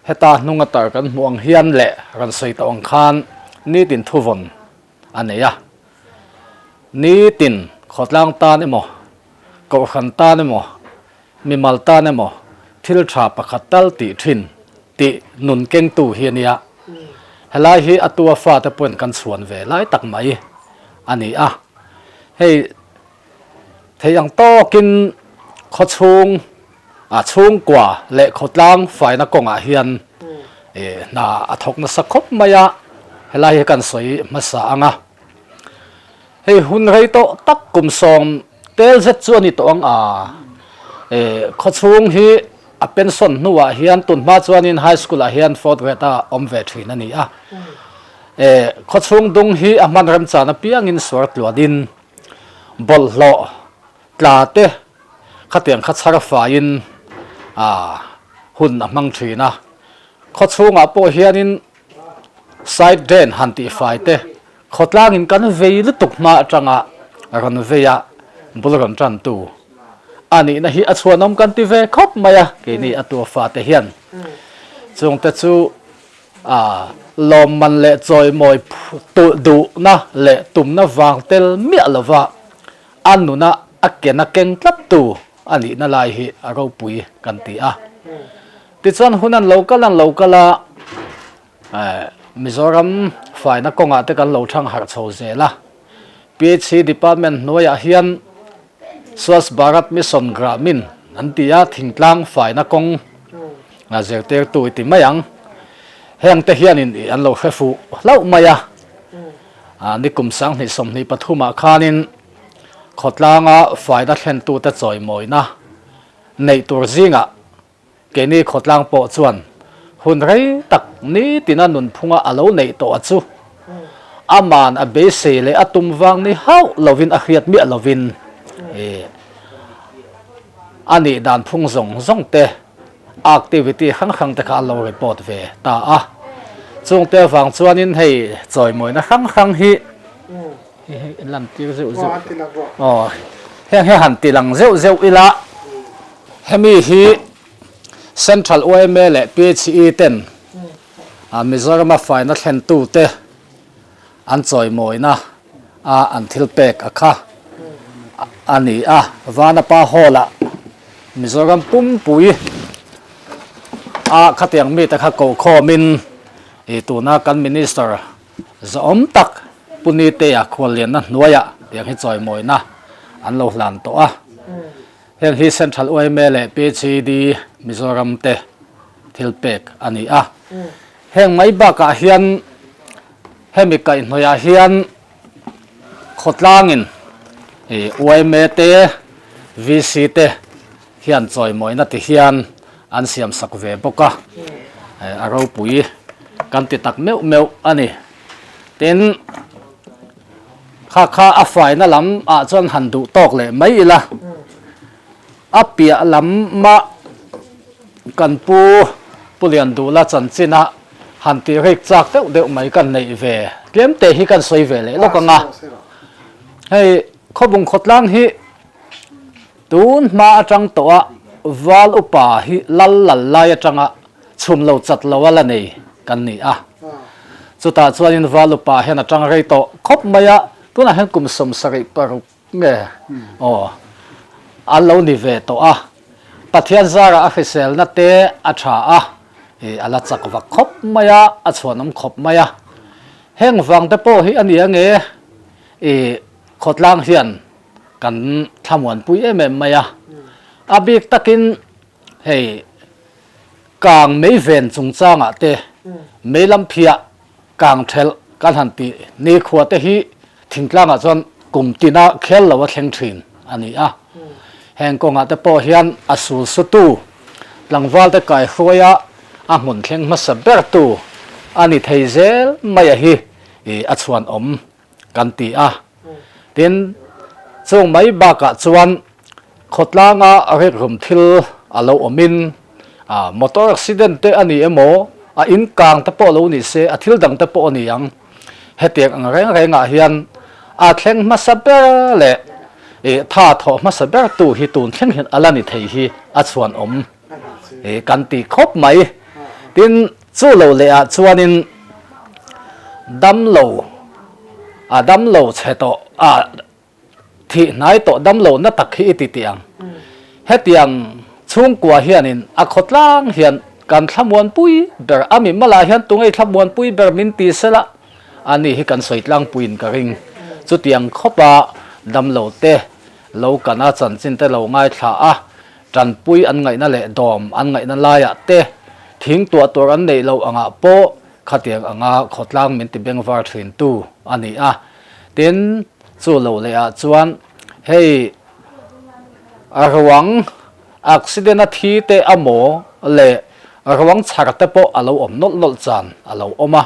heta hnunga tar kan hmuh ang hian leh rawn sawi tawh ang khan nitin thuvawn a nei a, nitin khawtlang tan emaw, kohhran tan emaw, mimal tan emaw thil tha pakhat tal tih thin tih nun kengtu hi a nia. Helai hi a tua fate pawhin kan chhuan ve lai tak mai a ni a, hei. Thei ang tawkin khawchhung a chhungkua leh khawtlang faina kawngah hian hna a thawk nasa khawp mai a, helai hi kan sawi hmasa ang a. Hei hun rei tawh tak kum sawm tel zet chu a ni tawh ang a, khawchhung hi a pension hnuah hian tunhma chuanin high school ah hian fourth grade a awm ve thin a ni a. Khawchhung dung hi a hman remchan apiangin suar tluanin Bawlhhlawh tla te khatiang kha chhar faiin hun a hmang thin a, khaw chhungah pawh hianin side drain han tih fai te khawtlangin kan vei lutuk hma atanga rawn vei a bul rawn tan tu a nihna hi a chhuanawm kan ti ve khawp mai a keini a tua fate hian chungte chu A lawmman leh chawimawi tulh duhna leh tumna vang tel miah lova a nuna a kena keng tlattu a nihna lai hi a ropui kan ti a. Tichuan hun an lo kal an lo kal a, Mizoram faina kawngah te kan lo thang harh chho zel a. PHC Department hnuaiah hian Swachh Bharat Mission Gramin an ti a, thingtlang faina kawng zirtirtu i ti mai ang. Heng te hianin an lo hre fuh hlauh mai a, nikum 2023 ah khanin khawtlanga faina thlentute chawimawina neih tur zingah Keini khawtlang pawh chuan hun rei tak nitina nunphunga a lo neih tawh a chu aman a beisei leh a tum vang ni hauh lovin a hriat miah lovin a nih dan phung zawng zawng te activity hrang hrang te kha an lo report ve ta a. Chungte avang chuanin hei chawimawina hrang hrang hi lan tir zeuh zeuh aw heng hi han ti lang zeuh zeuh ila hemi hi Central yma leh PHE ten Mizorama faina thlentu te an chawimawina a an thil pek a kha a ni a Vanapa Hall ah Mizoram pumpui a khatiang mite kha kokhawmin ih tuna kan Minister Zawhawm tak Pu Nitea khuallianna hnuaiah tiang hi chawimawina an lo hlan tawh a. Heng hi Central yma leh PHED Mizoram te thil pek a ni a. Heng mai bakah hian hemi kaihhnawihah hian khawtlangin yma te, VC te hian chawimawina ti hian an siam sak ve bawk a, a ropui kan ti tak meuh meuh a ni. Tin, kha kha a faina lam ah chuan han duh tawk leh mai ila, a piah lama kan pu Pu Liandula chanchin a han tih rik chak deuh deuh mai kan neih ve tlem te hi kan sawi ve leh lawk ang a. Hei Khawbung khawtlang hi Tun hma atang tawh a val upa hi lal lal lai atanga chhum lo chat lo a la nei kan ni a. Chutah chuanin val upa hian a tang rei tawh khawp mai a, tunah hian kum 76 nge aw an lo ni ve tawh a. Pathian zarah a hriselna te a tha a, ih a la chak vak khawp mai a, a chhuanawm khawp mai a. Heng vang te pawh hi a ni ange ih khawtlang hian. kan thlamuanpui em em mai a. A bik takin hei kang mei ven chungchangah te mei lam phiah kang thelh kan han tih nikhua te hi thingtlangah chuan kum tina khel lo a thleng thin a ni a. Heng kawngah te pawh hian a sul sutu tlangval te kaihruaia a hmun thleng hmasa bertu a ni thei zel mai a hi a chhuanawm kan ti a. Tin, chung mai bakah chuan khawtlanga rikrum thil a lo awmin motor accident te a ni emaw, a in kang te pawh lo ni se, a thil dang te pawh a ni ang. Hetiang ang reng rengah hian a thleng hmasa ber leh tha thawh hmasa ber tu hi tun thleng hian a la ni thei hi a chhuanawm kan ti khawp mai. Tin, Chu lo leh ah chuanin damlo a damlo chhe tawh a thih hnai tawh damlo na tak hi i ti tih ang. Hetiang chhungkua hianin a khawtlang hian kan thlamuanpui ber a mi malah hian tunge thlamuanpui ber min ti sela a ni hi kan sawi tlangpuiin ka ring. Chutiang khawpa damlo te lo kana chanchin te lo ngaithla a Tanpui an ngaihna leh dawm an ngaihna laiah te thing tuah tur an neih loh angah pawh khatiang anga khawtlang min ti bengvar thintu a ni a. Tin, chu lo leh ah chuan hei a ruang accident a thi te amaw leh ruang chhar te pawh a lo awm nawlh nawlh chan a lo awm a.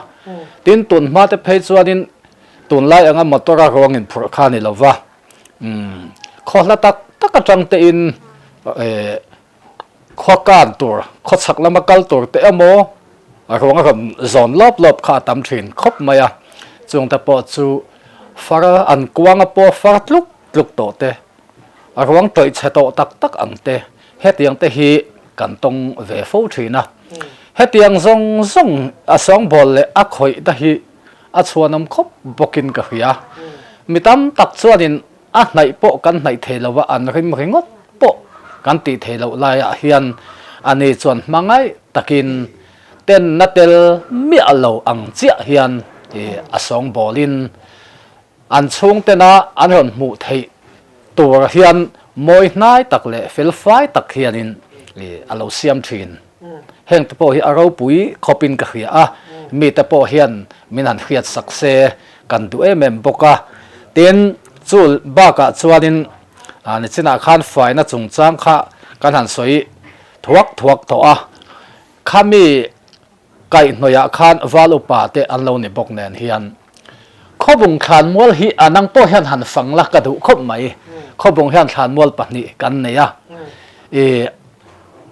Tin, tun hma te phei chuanin tunlai anga motor a ruang inphurh kha a ni lova. Umm khaw hla tak tak atang te in eh khaw kan tur khaw chhak lama kal tur te emaw a ruang a rawn zawn lawp lawp kha a tam thin khawp mai a, chung te pawh chu far an kuang a pawh far tluk tluk tawh te a ruang tawih chhe tawh tak tak ang te hetiang te hi kan tawng ve fo thin a, hetiang zawng zawng a sawngbawl leh a khawih te hi A chhuanawm khawp bawkin ka hria. Mi tam tak chuanin a hnaih pawh kan hnaih thei lo a, an rim ringawt pawh kan tih thei loh laiah hian ani chuan hmangaih takin tenna tel miah lo ang chiah hian a sawngbawlin an chhungtena an rawn hmuh theih tur hian mawi hnai tak leh felfai tak hianin a lo siam thin. Heng te pawh hi a ropui khawpin ka hria a, mite pawh hian min han hriat sak se kan duh em em bawk a. Tin, chu bakah chuanin nichinah khan faina chungchang kha kan han sawi thuak thuak tawh a, khami kaihhnawihah khan val upa te an lo ni bawk nen hian Khawbung thlanmual hi a nang pawh hian han fang la ka duh khawp mai. Khawbung hian thlanmual pahnih kan nei a, ih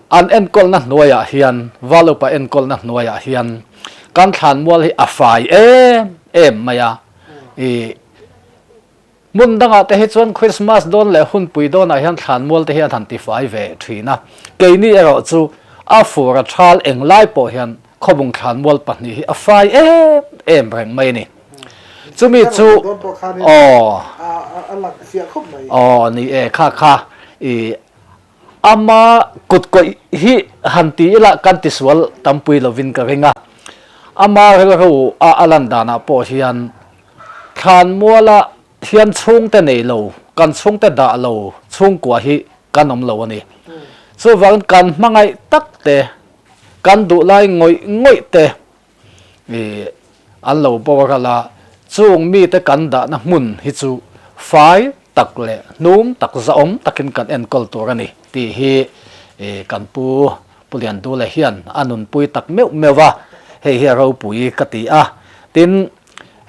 an enkawlna hnuaiah hian, val upa enkawlna hnuaiah hian kan thlanmual hi a fai em em mai a, ih Hmun dangah te hi chuan Christmas dawn leh hunpui dawnah hian thlanmual te hi an han tifai ve thin a, keini erawh chu a fur a thal englai pawh hian khawbung thlanmual pahnih hi a fai em em reng mai a ni. Chumi chu aw aw ni e kha kha i ama kut kawih hi han ti ila kan tisual tampui lovin ka ring a, ama rilru a a lan danah pawh hian Thlanmuala thian chhungte nei lo, kan chhungte dah lo chhungkua hi kan awm lo a ni. Chuvangin kan hmangaih tak te, kan duh lai ngawih ngawih te ih an lo boral a, chung mite kan dahna hmun hi chu fai tak leh hnum tak zahawm takin kan enkawl tur a ni tih hi ih kan pu Pu Liandula hian a nunpui tak meuh meuh a, hei hi a ropui ka ti a. Tin,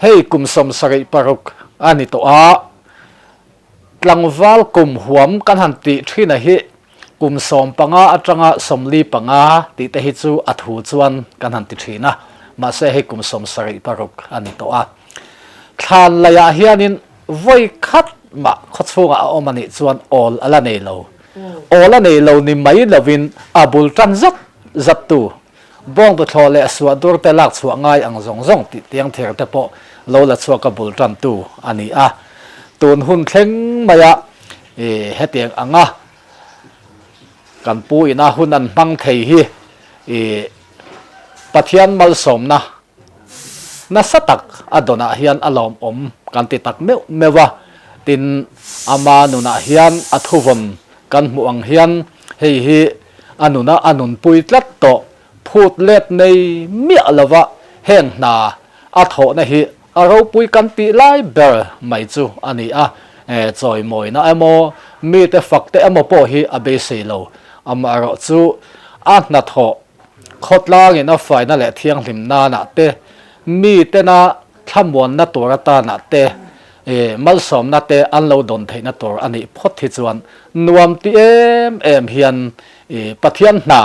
hei kum 76 a ni tawh a, tlangval kum huam kan han tih thin a hi kum 15 atanga 45 tih te hi chu a thu chuan kan han ti thin a, mahse hei kum 76 a ni tawh a. Thlan laiah hianin vawi khat mah khawchhungah a awm a nih chuan awl a la nei lo. Awl a nei lo ni mai lovin a bul tan zat zat tu Bawngtuthlawh leh suahdur te lak chhuah ngai ang zawng zawng tih tiang thir te pawh lo la chhuak a bul tan tu a ni a. Tun hun thleng maia i hetiang anga kan pu ina hun an hmang thei hi i Pathian malsawmna nasa tak a dawnah hian a lawmawm kan ti tak meuh meuh a. Tin, ama nunah hian a thuvawn kan hmuh ang hian hei hi a nuna a nunpui tlat tawh phut let nei miah lova heng hna a thawhna hi a ropui kan tih lai ber mai chu a ni a, chawimawina emaw mite fakte emaw pawh hi a beisei lo. Amaherawhchu a hnathawh khawtlangin a faina leh thianghlim nanah te, mitena thlamuanna tur atanah te, malsawmna te an lo dawn theihna tur a nih phawt hi chuan nuam ti em em hian Pathian hna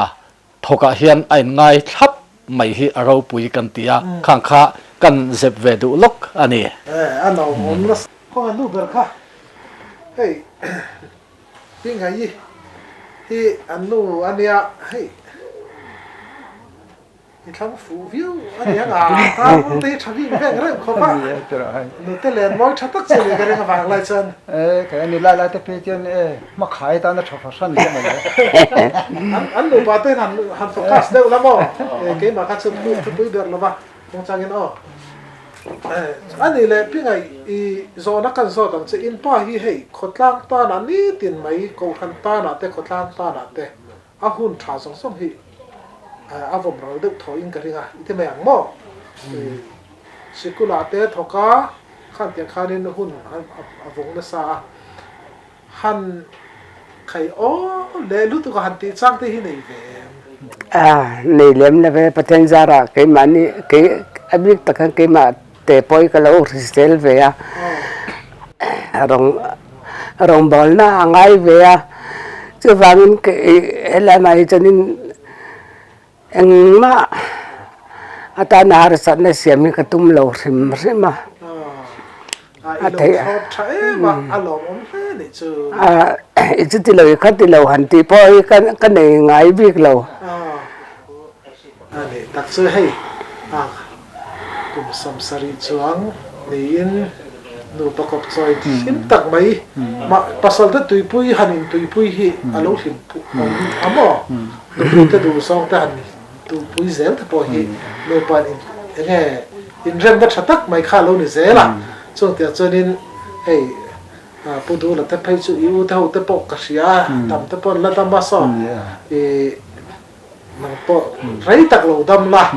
thawkah hian a inngai thlap mai hi a ropui kan ti a, khang kha kan zep ve duh lawk a ni. A naupawm nasa. Khawngaih nu ber kha hei Pi Ngaih hi an nu a nia hei. I thlang fuh viau a ni ang a, tan te hi tha bik veng reng khawp a, nute len mawi tha tak che ni ka ring avang lai chuan. E, kei a ni lai lai te phei chuan e, hma khai tan a tha fahran che mai le. An an nupa ten han han focus deuh la maw? E, keimah kha chu thu thupui ber lova kawngchangin aw. E, a ni le Pingai i zawhna kan zawt ang che, in pa hi hei khawtlang tanah nitin mai Kohhran tanah te khawtlang tanah te A hun tha zawng zawng hi a vawm ral deuh thaw in ka ring a, i ti mai ang maw? Sikula te thawk a, khan tiang khanin hun a vawng nasa a, han khai aw leh lutuk a han tih chang te hi nei ve em? A, nei lem lo ve, Pathian zarah keimahni, kei a bik tak khan keimah te pawh hi ka lo hrisel ve a, rawng rawngbawlna a ngai ve a, chuvangin helai mah hi chuanin engmah atana harsatna siam hi ka tum lo hrim hrim a. A theih a, i chuti lo i khati lo han tih pawh hi ka nei ngai bik lo. A nih tak chu hei a kum 70 chuang niin nupa kawp chawi hlim tak mai mah pasal te tuipui han in tuipui hi a lo hlim awm a maw? Nupui te duh zawng te han tuipui zel te pawh hi nupa in enge inremna tha tak mai kha a lo ni zel a, chung tiang chuanin hei Pu Dula te phei chu i u te ho te pawh ka hria a, tam te pawh an la dam a saw i Nang pawh rei tak lo dam la,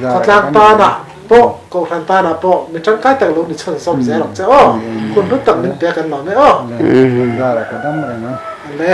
khawtlang tanah pawh, kohhran tanah pawh mi tangkai tak lo ni chhan zawm zel ang che aw. Hun hlu tak min pek an lawm e aw. Ka dam reng a. Le.